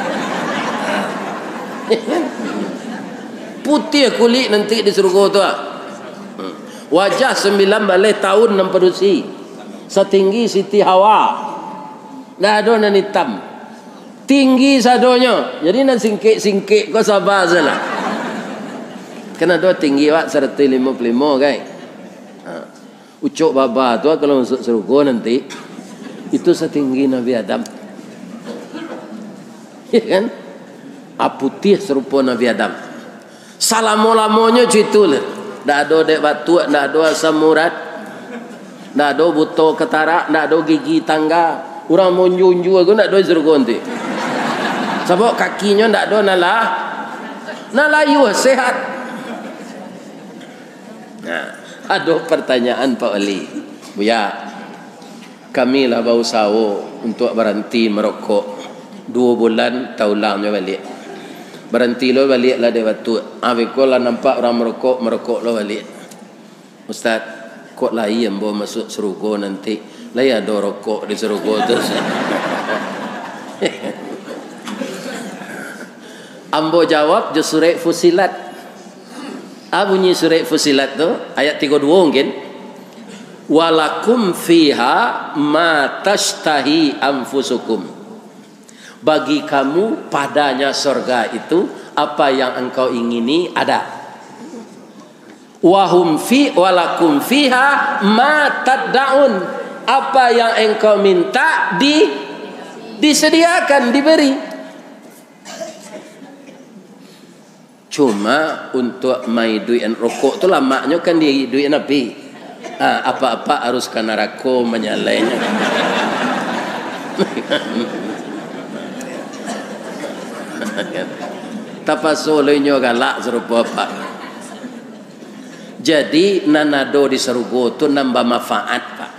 Putiah kulik nanti di sarugo tu, ah. Hmm. Wajah sambilan baleh tahun nan padusi. Satinggi Siti Hawa. Ndak ado nan itam. Tinggi sadonyo. Jadi, nan singkek-singkek ko saba sajolah. Kan ado tinggi awak saratuih limo puluah limo, kan? Ha. Ucok baba tu kalau masuak sarugo nanti, itu satinggi Nabi Adam. Ya kan? Ah, putiah sarupo Nabi Adam. Salamo-lamonyo co itu lah. Ndak ado dek batuak, ndak ado asam urat, ndak ado buto katarak, ndak ado gigi tangga. Urang maunjua-unjua ko ndak ado di sarugo nanti. Sabab kakinyo ndak ado nan la-, nan layuah, sehat. Nah, ado partanyaan, Pak Wali. Buya, kami lah bausaho untuak baranti marokok. Duo bulan, taulangnyo baliak. Baranti lo baliak lah dek batuak. Ah, beko lah nampak urang marokok, marokok lo baliak. Ustaz, kok lai ambo masuak sarugo nanti? Lai ado rokok di sarugo tu. Ambo jawab jo surek Fusilat. Ah, bunyi surek Fusilat tu, ayat tigo duo mungkin. "Walakum fiha ma tashtahi anfusukum." Bagi kamu padanya sorga itu, apa yang engkau ingini ada. "Wahum fi, walakum fiha ma taddaun." Apa yang engkau minta di-, disediakan, diberi. Cuma untuak maiduikan rokok tu lamaknyo kan di iduikan api. Ah, apak-apak harus ka narako manyalainyo. Tapaso lo inyo galak sarupo apak. Jadi, nan ado di sarugo tu nan bamanfaat, Pak.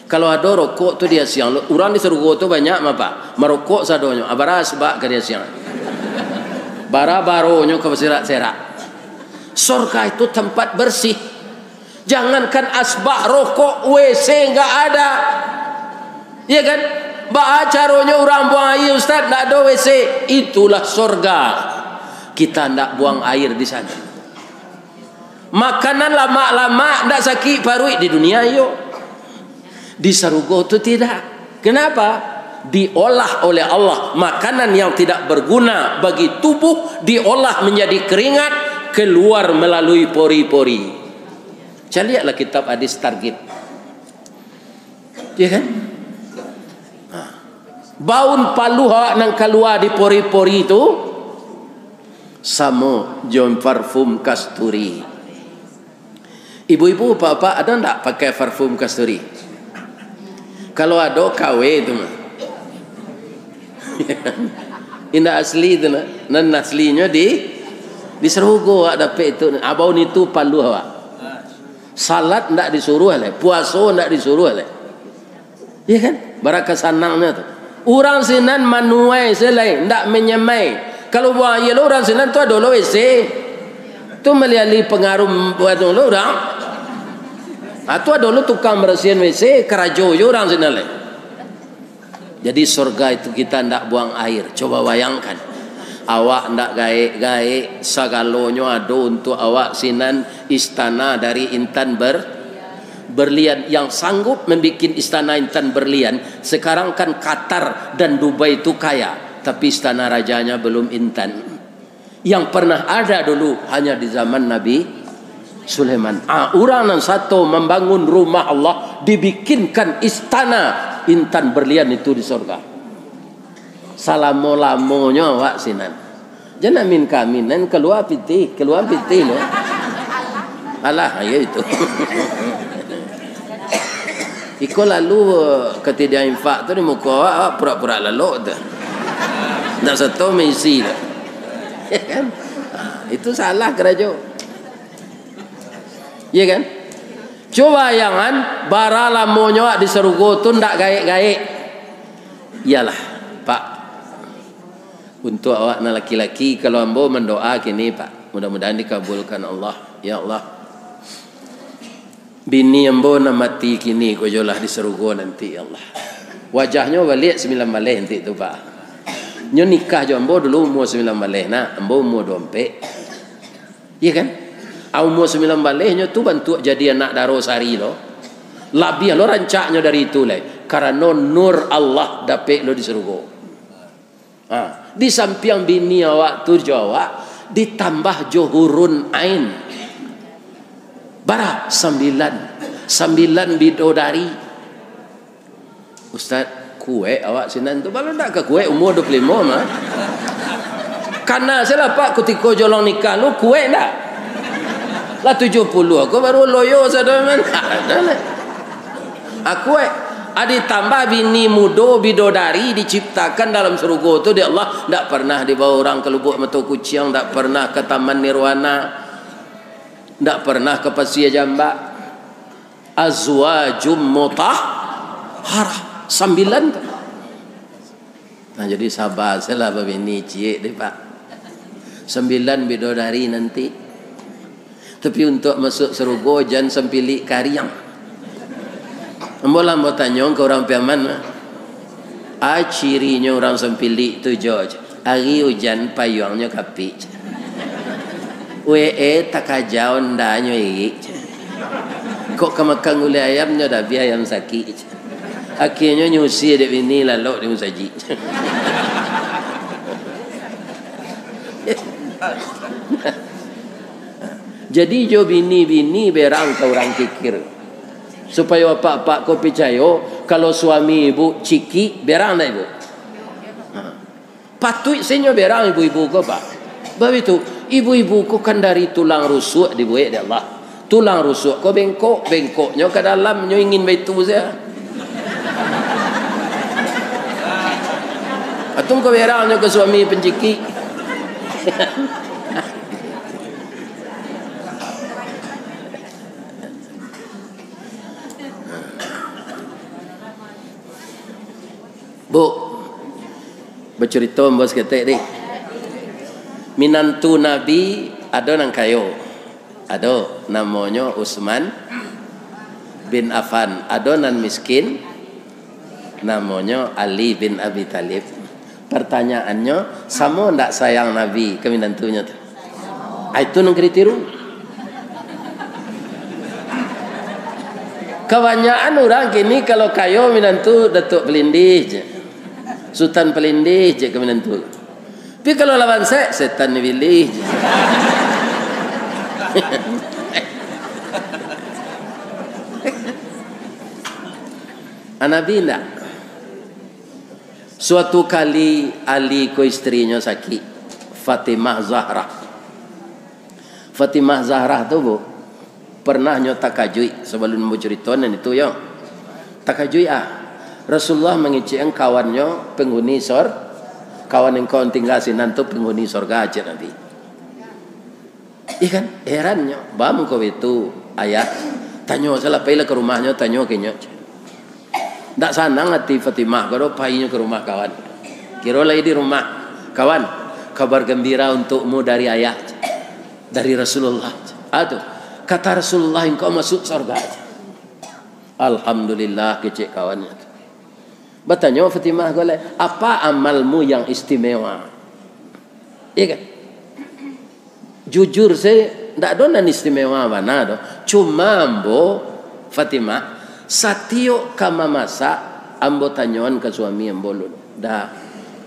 Kalau ado rokok tu diasiang, urang di sarugo tu banyak mah, Pak. Marokok sadonyo, abara asbak ka diasiang. Bara baronyo ka baserak-serak. Sorga itu tempat bersih. Jangankan asbak, rokok, W C nggak ada. Iya kan? Baa caronyo urang buang aia, Ustaz, ndak ado W C? Itulah sorga. Kita ndak buang air di sana. Makanan lamak-lamak, ndak sakik paruik di dunia iyo. Di sarugo tu tidak. Kenapa? Diolah oleh Allah. Makanan yang tidak berguna bagi tubuh diolah menjadi keringat, keluar melalui pori-pori. Caliaklah kitab hadis Targhib. Ya kan? Nah. Baun paluah nan kalua di pori-pori tu samo jo parfum kasturi. Ibu-ibu, bapak-bapak, ado ndak pakai parfum kasturi? Kalau ado K W tu mah. Indak asli tu nah. Nan aslinyo di, di sarugo awak dapek itu. Abau nitu paluah awak. Salat ndak disuruah lai, puaso ndak disuruah lai. Iya kan? Baraka sanangnyo tu. Urang sinan manuai se lai, ndak manyamai. Kalau buang aia lo urang sinan tu ado lo W C. Tu maliali pangarum buat lo urang. Ah, tu ado lo tukang barasiahan W C, karajo jo urang sinan lai. Jadi, sorga itu kita ndak buang air. Coba bayangkan. Awak ndak gaek-gaek, sagalonyo ado untuak awak sinan, istana dari intan ber-, berlian. Yang sanggup membikin istana intan berlian, sekarang kan Qatar dan Dubai itu kaya, tapi istana rajanya belum intan. Yang pernah ada dulu hanya di zaman Nabi Sulaiman. Ah, urang nan sato mambangun rumah Allah, dibikinkan istana intan berlian itu di sorga. Salamo-lamonyo awak sinan. Jan amin ka amin, nan kalua pitih, kalua pitih lo. Alah, iyo itu. Iko lalu, eh, katidiang infak tu di muko awak, awak pura-pura lalok tu. Ndak sato maisi tu. Ya kan? Ha, itu salah karajo. Iya kan? Coba bayangan, bara lamonyo awak di sarugo tu ndak gaek-gaek. Iyalah, Pak. Untuak awak nan laki-laki, kalau ambo mandoa kini, Pak, mudah-mudahan dikabulkan Allah. Ya Allah, bini ambo nan mati kini ko jolah di sarugo nanti, ya Allah. Wajahnyo baliak sambilan baleh nanti tu, Pak. Nyo nikah jo ambo dulu umua sambilan baleh, nak, ambo umua duo ampek. Iya kan? Ah, umua sambilan baleh nyo tu bantuak jadi anak daro sari lo. Labiah lo rancaknyo dari itu lai. Karano nur Allah dapek lo di sarugo. Ha, di sampiang bini awak tu jo awak, ditambah jo hurun ain. Bara? Sambilan. Sambilan bidodari. Ustaz, kuek awak sinan tu? Baa lo ndak ka kuek, umua duo puluah limo mah. Kana sajolah, Pak, kutiko jolong nikah lu, kuek ndak? Lah tujuah puluah ko baru loyo sado man. Ado lah. Ah, kuek. Ah, ditambah bini mudo bidodari diciptakan dalam sarugo tu dek Allah, ndak pernah dibawa urang ka Lubuak Mato Kuciang, ndak pernah ka Taman Nirwana, ndak pernah ka Pasia Jambak. Azwajum mutahharah. Sambilan tu. Nah, jadi saba sajolah babini ciek deh, Pak. Sambilan bidodari nanti. Tapi untuak masuak sarugo, jan sampilik kariang. Ambo lah ambo tanyo ka urang Piaman mah. A cirinyo urang sampilik tu, jo, ari ujan payuangnyo kapik. Wee takaja ondanyo irik. Kok ka makan gulai ayam nyo dabiah ayam sakik. Akhianyo nyusi dek bini lalok di musajik. Jadi jo bini-bini berang ka urang kikir. Supayo apak-apak ko picayo, kalau suami ibu cikik, berang ndak ibu? Ha. Patuik sajo berang ibu-ibu ko, Pak. Baitu, ibu-ibu ko kan dari tulang rusuak dibuek dek Allah. Tulang rusuak ko bengkok, bengkoknyo ka dalam, nyo ingin baitu sajo. Atau ko berangnyo ka suami pancikik. Bu, bacurito ambo saketek, dih. Minantu Nabi ado nan kayo, ado namonyo Utsman bin Affan, ado nan miskin, namonyo Ali bin Abi Thalib. Partanyaannyo, samo ndak sayang Nabi ka minantunyo tu? Ah, itu nan ka ditiru. Kabanyakan urang kini kalau kayo minantu Datuak Palindih je. Sutan Palindih je ka minantu. Tapi kalau lah bansaik, setan ni pilih je. Ah, Nabi ndak. Suatu kali Ali ko istrinyo sakik, Fatimah Zahrah. Fatimah Zahrah tu, Bu, pernah nyo takajuik, sabalun bacurito nan itu yo. Takajuik ah. Rasulullah mangecek kawannyo penghuni sor-, kawan engkau nan tingga sinan tu penghuni sorga, cek Nabi. Iya kan? Herannyo, baa mangko baitu, Ayah? Tanyo salah, pailah ka rumahnyo, tanyo ka inyo. Ndak sanang ati Fatimah ko doh, painyo ka rumah kawan. Kiro lai di rumah kawan, kabar gembira untukmu dari Ayah, dari Rasulullah. Ah, tu. Kata Rasulullah, "Engkau masuk sorga." Alhamdulillah, kecek kawannyo tu. Batanyo Fatimah ko lai, "Apa amalmu yang istimewa?" Iya kan? Jujur se, ndak ado nan istimewa bana doh. Cuma ambo, Fatimah, satiok ka mamasak, ambo tanyoan ka suami ambo dulu. "Da,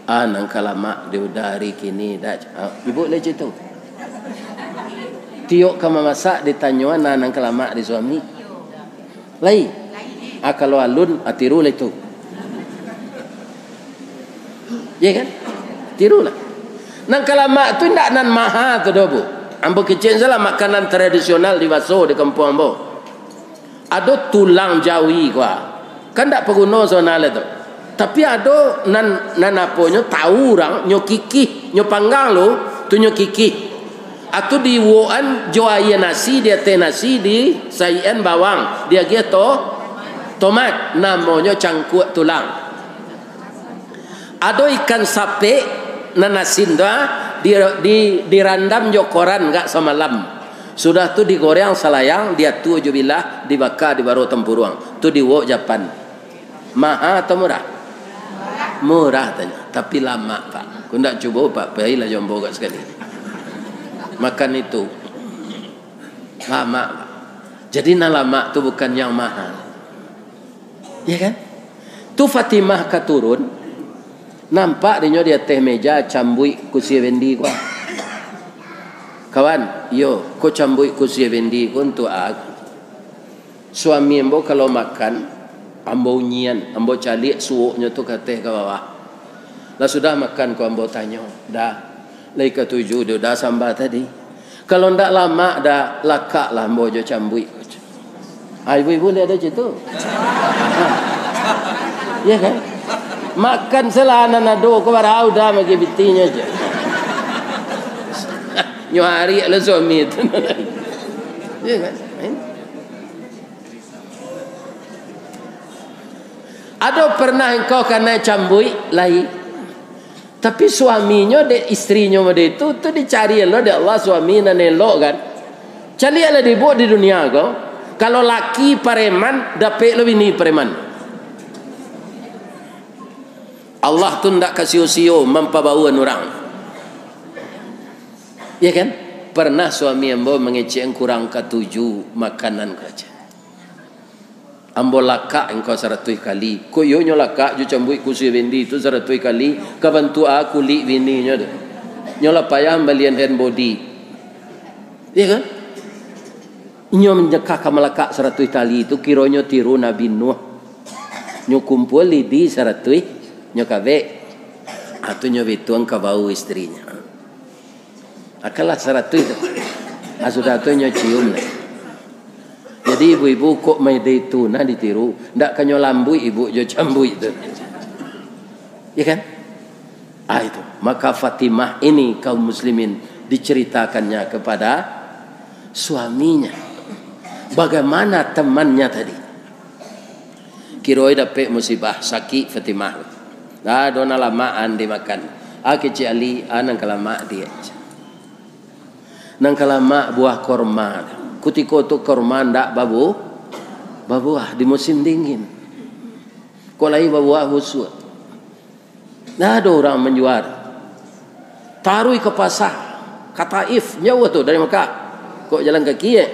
a nan ka lamak di uda ari kini, Da?" Ah, ibu lai cak tu. Tiok ka mamasak ditanyoan, a nan ka lamak di suami. Lai. Ah, kalau alun, ah, tiru lah itu. Ya kan? Tirulah. Nan ka lamak tu indak nan maha tu doh, Bu. Ambo kecek salah makanan tradisional di Baso, di kampuang ambo. Ado tulang jawi ko, ah. Kan ndak paguno sabananyo tu. Tapi ado nan, nan aponyo, tahu urang, nyo kikih, nyo panggang lo, tu nyo kikih. Atu diuwokan jo aia nasi, di ateh nasi disaikan bawang, diagiah to-, tomat, namonyo cangkuak tulang. Ado ikan sapek nan asin tu, ah, di, di, dirandam jo koran agak samalam. Sudah tu digoreng salayang, diatua jo bilah, dibaka di baro tampuruang. Tu diuwok japan. Maha atau murah? Murah, tanyo. Tapi lamak, Pak. Kok ndak cubo, Pak, pailah jo ambo agak sakali. Makan itu. Lamak, Pak. Jadi, nan lamak tu bukan yang mahal. Ya kan? Tu Fatimah ka turun, nampak dinyo di ateh meja cambuik kusi Effendi ko. "Kawan, iyo, ko cambuik kusi Effendi ko untuak a." Suami ambo kalau makan, ambo unyian, ambo caliak suoknyo tu ka ateh ka bawah. Lah sudah makan ko ambo tanyo, "Da, lai katuju di uda samba tadi? Kalau ndak lamak, Da, lakaklah ambo jo cambuik ko." Ah, ibu-ibu lai ado cak tu? Ha. Ya kan? Makan salah nan ado ko barau Da magi bitinyo je. Nyo ariak lah suami tu. Ya kan? Ado pernah engkau kanai cambuik lai? Tapi suaminyo, dek istrinyo mode itu, tu dicari lo dek Allah suami nan elok kan. Caliaklah di buek di dunia ko, kalau laki pareman, dapek lo bini pareman. Allah tu ndak ka sio-sio mampabauan urang. Ya kan? Pernah suami ambo mangecek kurang katuju makanan ko aja. Ambo lakak engkau saratuih kali. Kok iyo nyo lakak jo cambuik kusi Effendi tu saratuih kali, ka bantuak a kulik bininyo tu. Nyo lah payah mambalian hand body. Iya kan? Inyo manyakah ka malakak saratuih tali tu, kironyo tiru Nabi Nuh. Nyo kumpua lidi saratuih, nyo kabek. Ah, tu nyo bituang ka bau istrinyo. Akanlah saratuih tu. Ah, sudah tu nyo cium lah. Jadi ibu-ibu kok mode itu nah ditiru, ndak ka nyo lambuik ibu jo cambuik tu. Ya kan? Ah, itu. Maka Fatimah ini, kaum muslimin, diceritakannya kepada suaminya. Bagaimana temannya tadi? Kiroi dapek musibah, sakik Fatimah. Ah, ado nan lamak an dimakan. Ah, kecek Ali, ah, nan ka lamak diak. Nan ka lamak buah korma. Kutiko tu korma ndak babu-, babuah di musim dingin. Kok lai babuah, busuak. Ndak ado urang manjual. Taruih ka pasa, ka Taif, jauah tu dari Mekah. Kok jalan kaki, eh?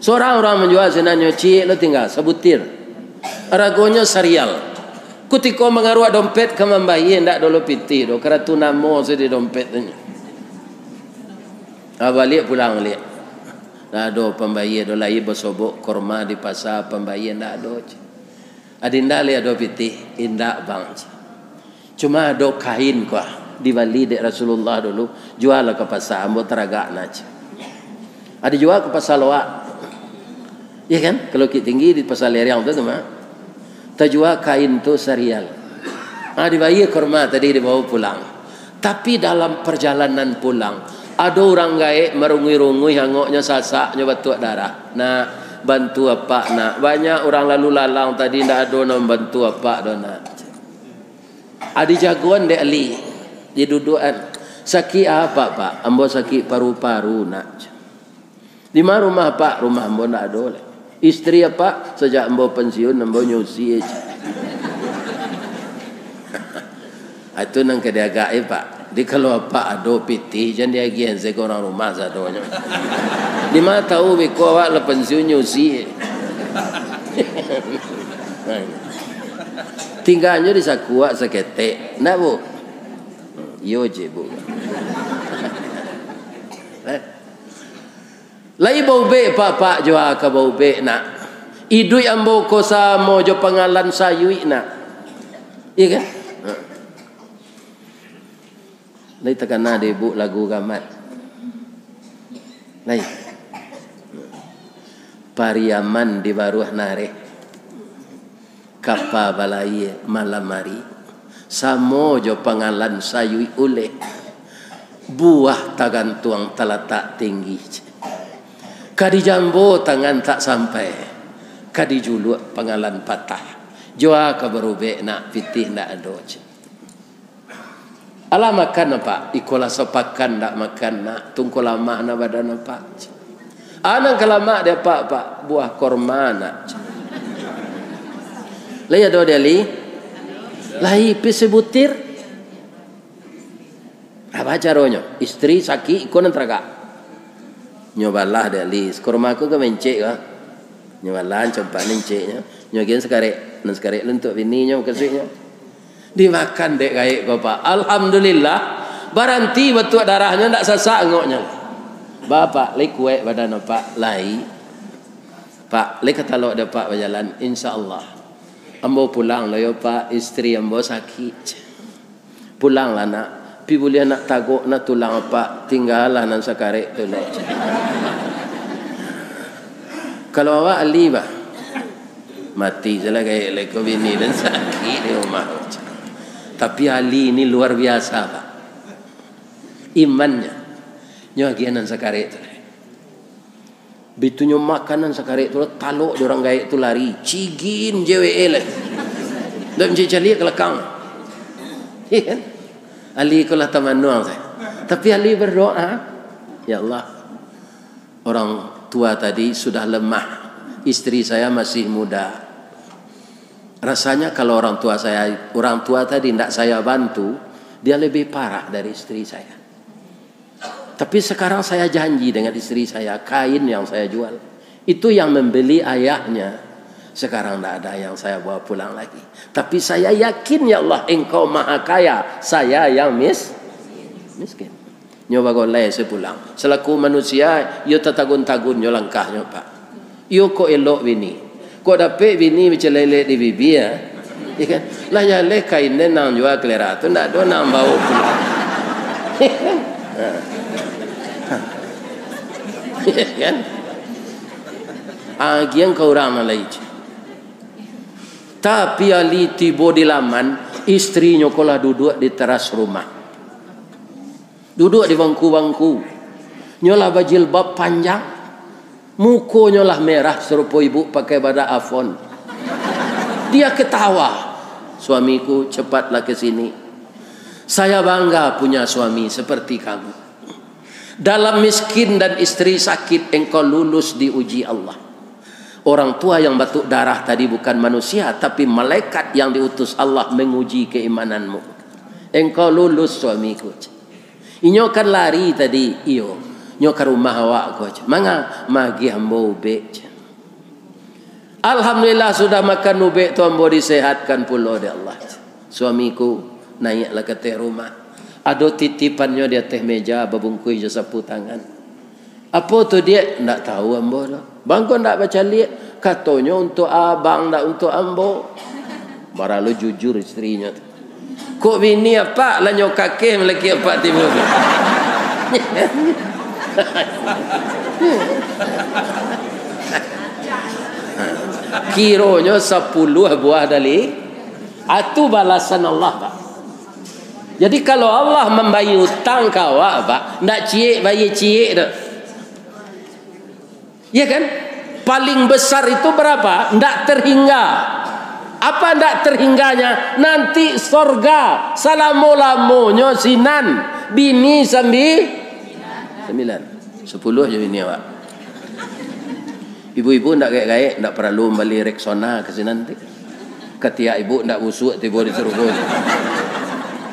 Surang urang manjual sinan nyo, ciek lo tingga, sabutir. Aragonyo sarial. Kutiko mangaruak dompet ka mambayia, ndak ado lo pitih doh, karatu namo se di dompet tu nyo. Ah, baliak pulang baliak. Ndak ado pambayia doh, lai basobok korma di pasa, pambayia ndak ado. Adinda lai ado pitih? Indak, Bang. Cuma ado kain ko, dibali dek Rasulullah dulu, jual ka pasa, ambo taragak nah. Ado jua ka pasa Loak. Iya kan? Kalau Bukittinggi di Pasa Lereng tu, tu mah. Tajua kain tu sarial. Ah, dibayia kurma tadi, dibawa pulang. Tapi dalam perjalanan pulang, ado urang gaek marunguih-runguih angoknyo, sasaknyo batuak darah. "Nak, bantu apak, nak. Banyak urang lalu lalang tadi, ndak ado nan bantu apak doh, nak." Ah, dijagoan dek Ali. Diduduakan. "Sakik apak, Pak?" "Ambo sakik paru-paru, nak." "Di ma rumah apak?" "Rumah ambo ndak ado lai. Istri apak?" "Sajak ambo pensiun, ambo nyusi aja." Ah, itu nan ka diagak, eh, Pak. Jadi, kalau apak ado pitih, jan diagiah se ka urang rumah sadonyo. Di ma tahu beko awak lah pensiun nyusi. Tingganyo di sakuak saketek. Ndak, Bu? Iyo je, Bu. Eh? "Lai baubek, Pak, Pak?" "Jua ka baubek, nak. Iduik ambo ko samo jo pangalan sayuik, nak." Iya kan? Ha. Lai takana dek Ibuk lagu Gamat? Lai. Pariaman di baruah nareh. Kapa balayia malam ari, samo jo pangalan sayuik uleh, buah tagantuang talatak tinggi. Ka dijambo tangan tak sampai, ka dijuluak pangalan patah. Jua ka barubek nak, pitih ndak ado. Alah makan, Pak? Iko lah sapakan ndak makan, nak. Tungko lamah na badan, Pak. Anang ka lamak dek Apak, Pak? Buah korma, nak. Lai ado dek Ali? Lai, pi sabutir. Apa caronyo? Istri sakik, iko nan taragak. Nyo balah dek Ali. Korma ko ka mencek ka? Nyo balah, campak ni enceknyo. Nyo agian sakarek. Nan sakarek tu untuak bininyo, mukasuiknyo. Dimakan dek gaek ko, Pak. Alhamdulillah, baranti batuak darahnyo, ndak sasak angoknyo. Bapak, lai kuaik badan Apak? Lai. Pak, lai ka talok dek Apak bajalan? Insya Allah. Ambo pulang lo yo, Pak, istri ambo sakik. Pulanglah, nak. Pi buliah nak tagok na tulang Apak, tinggalah nan sakarek tu, nak. Kalau awak Ali, bah, mati salah gaek lai ko bini den sakik di rumah. Tapi Ali ni luar biasa, Pak. Imannya. Nyo agiah nan sakarek tu. Bitu nyo makan nan sakarek tu, talok jo urang gaek tu lari. Cigin je we lai. Ndak mancaliak ka lakang. Iya kan? Ali ko lah tamanuang sajo. Tapi Ali berdoa, "Ya Allah, orang tua tadi sudah lemah, istri saya masih muda. Rasanya kalau orang tua saya, orang tua tadi ndak saya bantu, dia lebih parah dari istri saya. Tapi sekarang saya janji dengan istri saya, kain yang saya jual, itu yang membeli ayahnya. Sekarang ndak ada yang saya bawa pulang lagi. Tapi saya yakin, ya Allah, Engkau Maha Kaya, saya yang mis-, miskin." Nyo bagolai se pulang. Selaku manusia, iyo tatagun-tagun nyo langkahnyo, Pak. Iyo kok elok bini. Kok dapek bini bacalelek di bibia, ya kan? Lah jaleh kain den nan jua kalera tu, ndak ado nan bawa pulang. Ya kan? Agian ka urang nan lai. Tapi Ali tibo di laman, istrinyo ko lah duduak di teras rumah. Duduak di bangku-bangku. Nyo lah bajilbab panjang. Mukonyo lah merah sarupo ibu pakai badak Avon. Dia ketawa. "Suamiku, cepatlah ke sini. Saya bangga punya suami seperti kamu. Dalam miskin dan istri sakit, engkau lulus diuji Allah. Orang tua yang batuk darah tadi bukan manusia, tapi malaikat yang diutus Allah menguji keimananmu. Engkau lulus, suamiku." Inyo kan lari tadi, iyo. Nyo ka rumah awak ko, ceh. "Manga?" "Magiah ambo ubek," ceh. "Alhamdulillah, sudah makan ubek tu, ambo disehatkan pulo dek Allah," ceh. Suamiku naiaklah ka ateh rumah. Ado titipannyo di ateh meja, babungkuih jo sapu tangan. "Apo tu, Diak?" "Ndak tahu ambo doh." "Bangko ndak bacaliak?" "Katonyo untuak abang, ndak untuak ambo." Baralu jujur istrinyo tu. "Kok bini apak lah nyo kakeh malaki apak tibo tu?" Kironyo sapuluah buah dari, ah, tu balasan Allah, Pak. Jadi, kalau Allah mambayia utang ka awak, Pak, ndak ciek bayia ciek doh. Iya kan? Paling besar itu berapa? Ndak terhingga. Apa ndak terhingganya? Nanti sorga salamo-lamonyo sinan. Bini sambi-, sambilan. Sapuluah jo bini awak. Ibu-ibu ndak gaek-gaek, ndak paralu mambali Rexona ka sinan ti. Katiak ibu ndak busuak tibo di sarugo.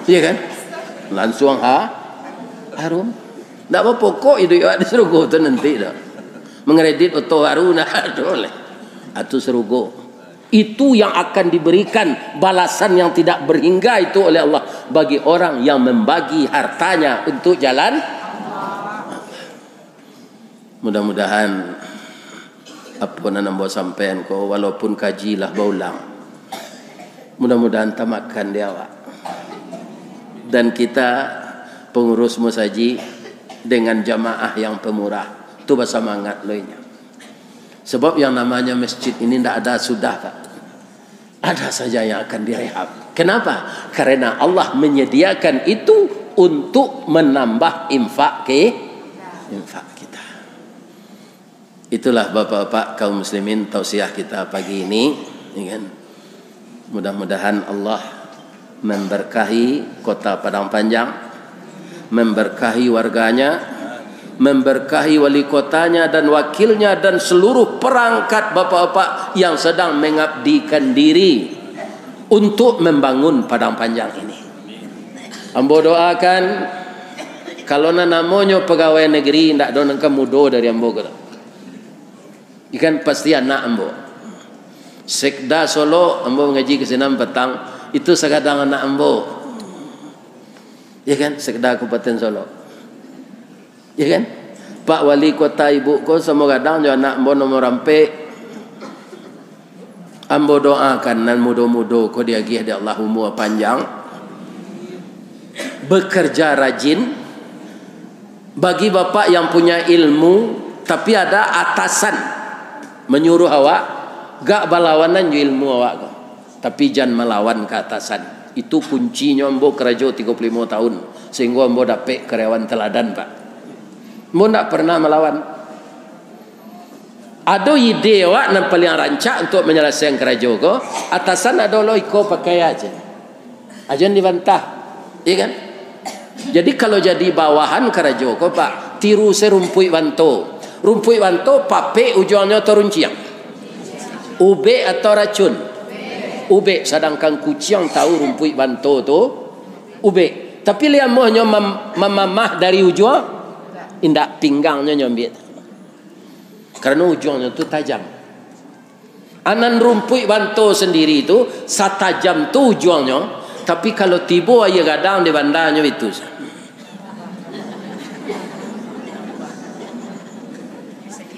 Iya kan? Lansuang ha-, harum. Ndak bapokok iduik awak di sarugo tu nanti doh. Mangredit oto baru ndak ado lai. Atu sarugo. Itu yang akan diberikan balasan yang tidak berhingga itu oleh Allah bagi orang yang membagi hartanya untuk jalan. Mudah-mudahan apo nan ambo sampaian ko, walaupun kaji lah baulang, mudah-mudahan tamakan di awak. Dan kita pengurus musajik dengan jamaah yang pemurah, tu basamangat lo inyo. Sebab yang namanya masjid ini ndak ada sudah, Pak. Ada saja yang akan direhab. Kenapa? Karena Allah menyediakan itu untuk menambah infak ke, infak kita. Itulah bapak-bapak kaum muslimin tausiah kita pagi ini, ya kan? Mudah-mudahan Allah memberkahi Kota Padang Panjang, memberkahi warganya, memberkahi wali kotanya dan wakilnya dan seluruh perangkat bapak-bapak yang sedang mengabdikan diri untuk membangun Padang Panjang ini. Ambo doakan, kalau nan namonyo pegawai negeri, ndak ado nan ka mudo dari ambo ko. Ikan pasti anak ambo. Sekda Solok, ambo mangaji ka sinan patang, itu sagadang anak ambo. Ya kan, Sekda Kabupaten Solok. Ya kan? Pak Wali Kota ibu ko samo gadang jo anak ambo nomor ampek. Ambo doakan nan mudo-mudo ko diagiah dek Allah umua panjang, bekerja rajin. Bagi bapak yang punya ilmu, tapi ada atasan manyuruh awak, gak balawanan jo ilmu awak ko. Tapi jan malawan ka atasan. Itu kuncinyo ambo karajo tigo puluah limo tahun, sehinggo ambo dapek karyawan teladan, Pak. Ambo ndak pernah malawan. Ado ide awak nan paliang rancak untuak manyalasaian karajo ko, atasan ado lo iko pakai aja. Ajan dibantah. Iya kan? Jadi, kalau jadi bawahan karajo ko, Pak, tiru se rumpuik banto. Rumpuik banto papek ujuangnyo atau runciang? Ubek atau racun? Ubek, sadangkan kuciang tahu rumpuik banto tu ubek. Tapi liamuahnyo mam-, mamamah dari ujuang, indak, pinggangnyo nyo ambiak. Karano ujuangnyo tu tajam. Anan rumpuik banto sandiri tu, satajam tu ujuangnyo, tapi kalau tibo aia gadang di bandanyo itu.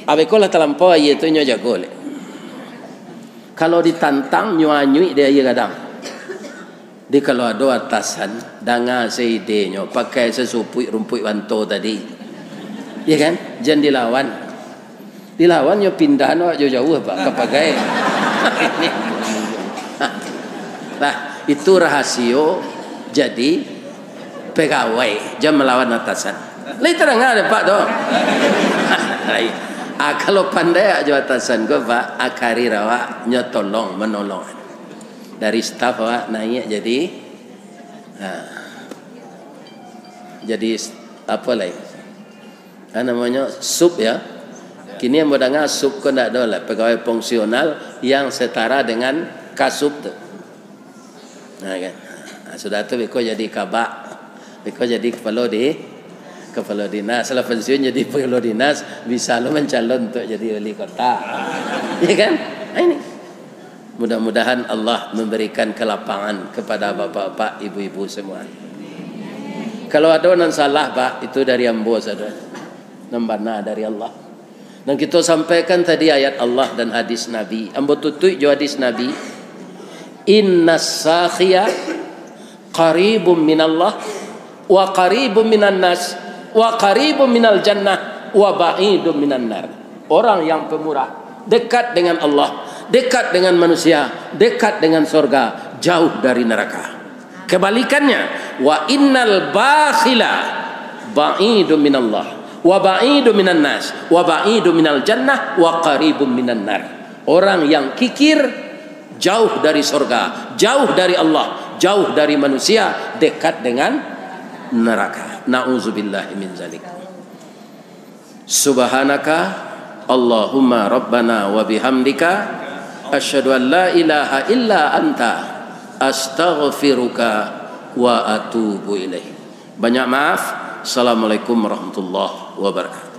Abeko lah talampau aia tu nyo jago leh. Kalau ditantang, nyo anyuik di aia gadang. Jadi, kalau ado atasan, danga se idenyo, pakai se supuik rumpuik banto tadi. Ya kan? Jan dilawan. Dilawan, yo pindahan awak jauah-jauah, Pak, ka pagai. Nah, itu rahasio jadi pegawai, jan malawan atasan. Lai tadanga dek Pak tu. Lai. Ah, kalau pandai awak jo atasan ko, Pak, ah, karir awak nyo tolong manolong. Dari staf awak naiak jadi, ha, jadi s-, apo lai? Ha, namonyo sup, ya. Kini ambo danga sup ko ndak ado lah, pegawai fungsional yang setara dengan kasub tu. Nah, kan. Nah, sudah tu beko jadi kabak, beko jadi kepala di, kepala dinas. Lah pensiun jadi kepala dinas, bisa lo mancalon untuk jadi wali kota. Ya kan? Nah, ini. Mudah-mudahan Allah memberikan kelapangan kepada bapak-bapak, ibu-ibu semua. Kalau ado nan salah, Pak, itu dari ambo sajo. Nan bana dari Allah. Nan kito sampaikan tadi ayat Allah dan hadis Nabi. Ambo tutuik jo hadis Nabi. Innas sakhiya qaribum minallah, wa qaribum minan nas, wa qaribum minal jannah, wa ba'idum minan nar. Orang yang pemurah, dekat dengan Allah, Dekat dengan manusia, dekat dengan sorga, jauh dari neraka. Kebalikannya, wa innal bakhila ba'idun minallah, wa ba'idun minan nas, wa ba'idun minal jannah, wa qaribun minan nar. Orang yang kikir jauh dari sorga, jauh dari Allah, jauh dari manusia, dekat dengan neraka. Na'udzubillahi min zalik. Subhanaka Allahumma rabbana wa bihamdika, asyhadu an la ilaha illa anta, astaghfiruka wa atubu ilaik. Banyak maaf. Assalamualaikum warahmatullahi wabarakatuh.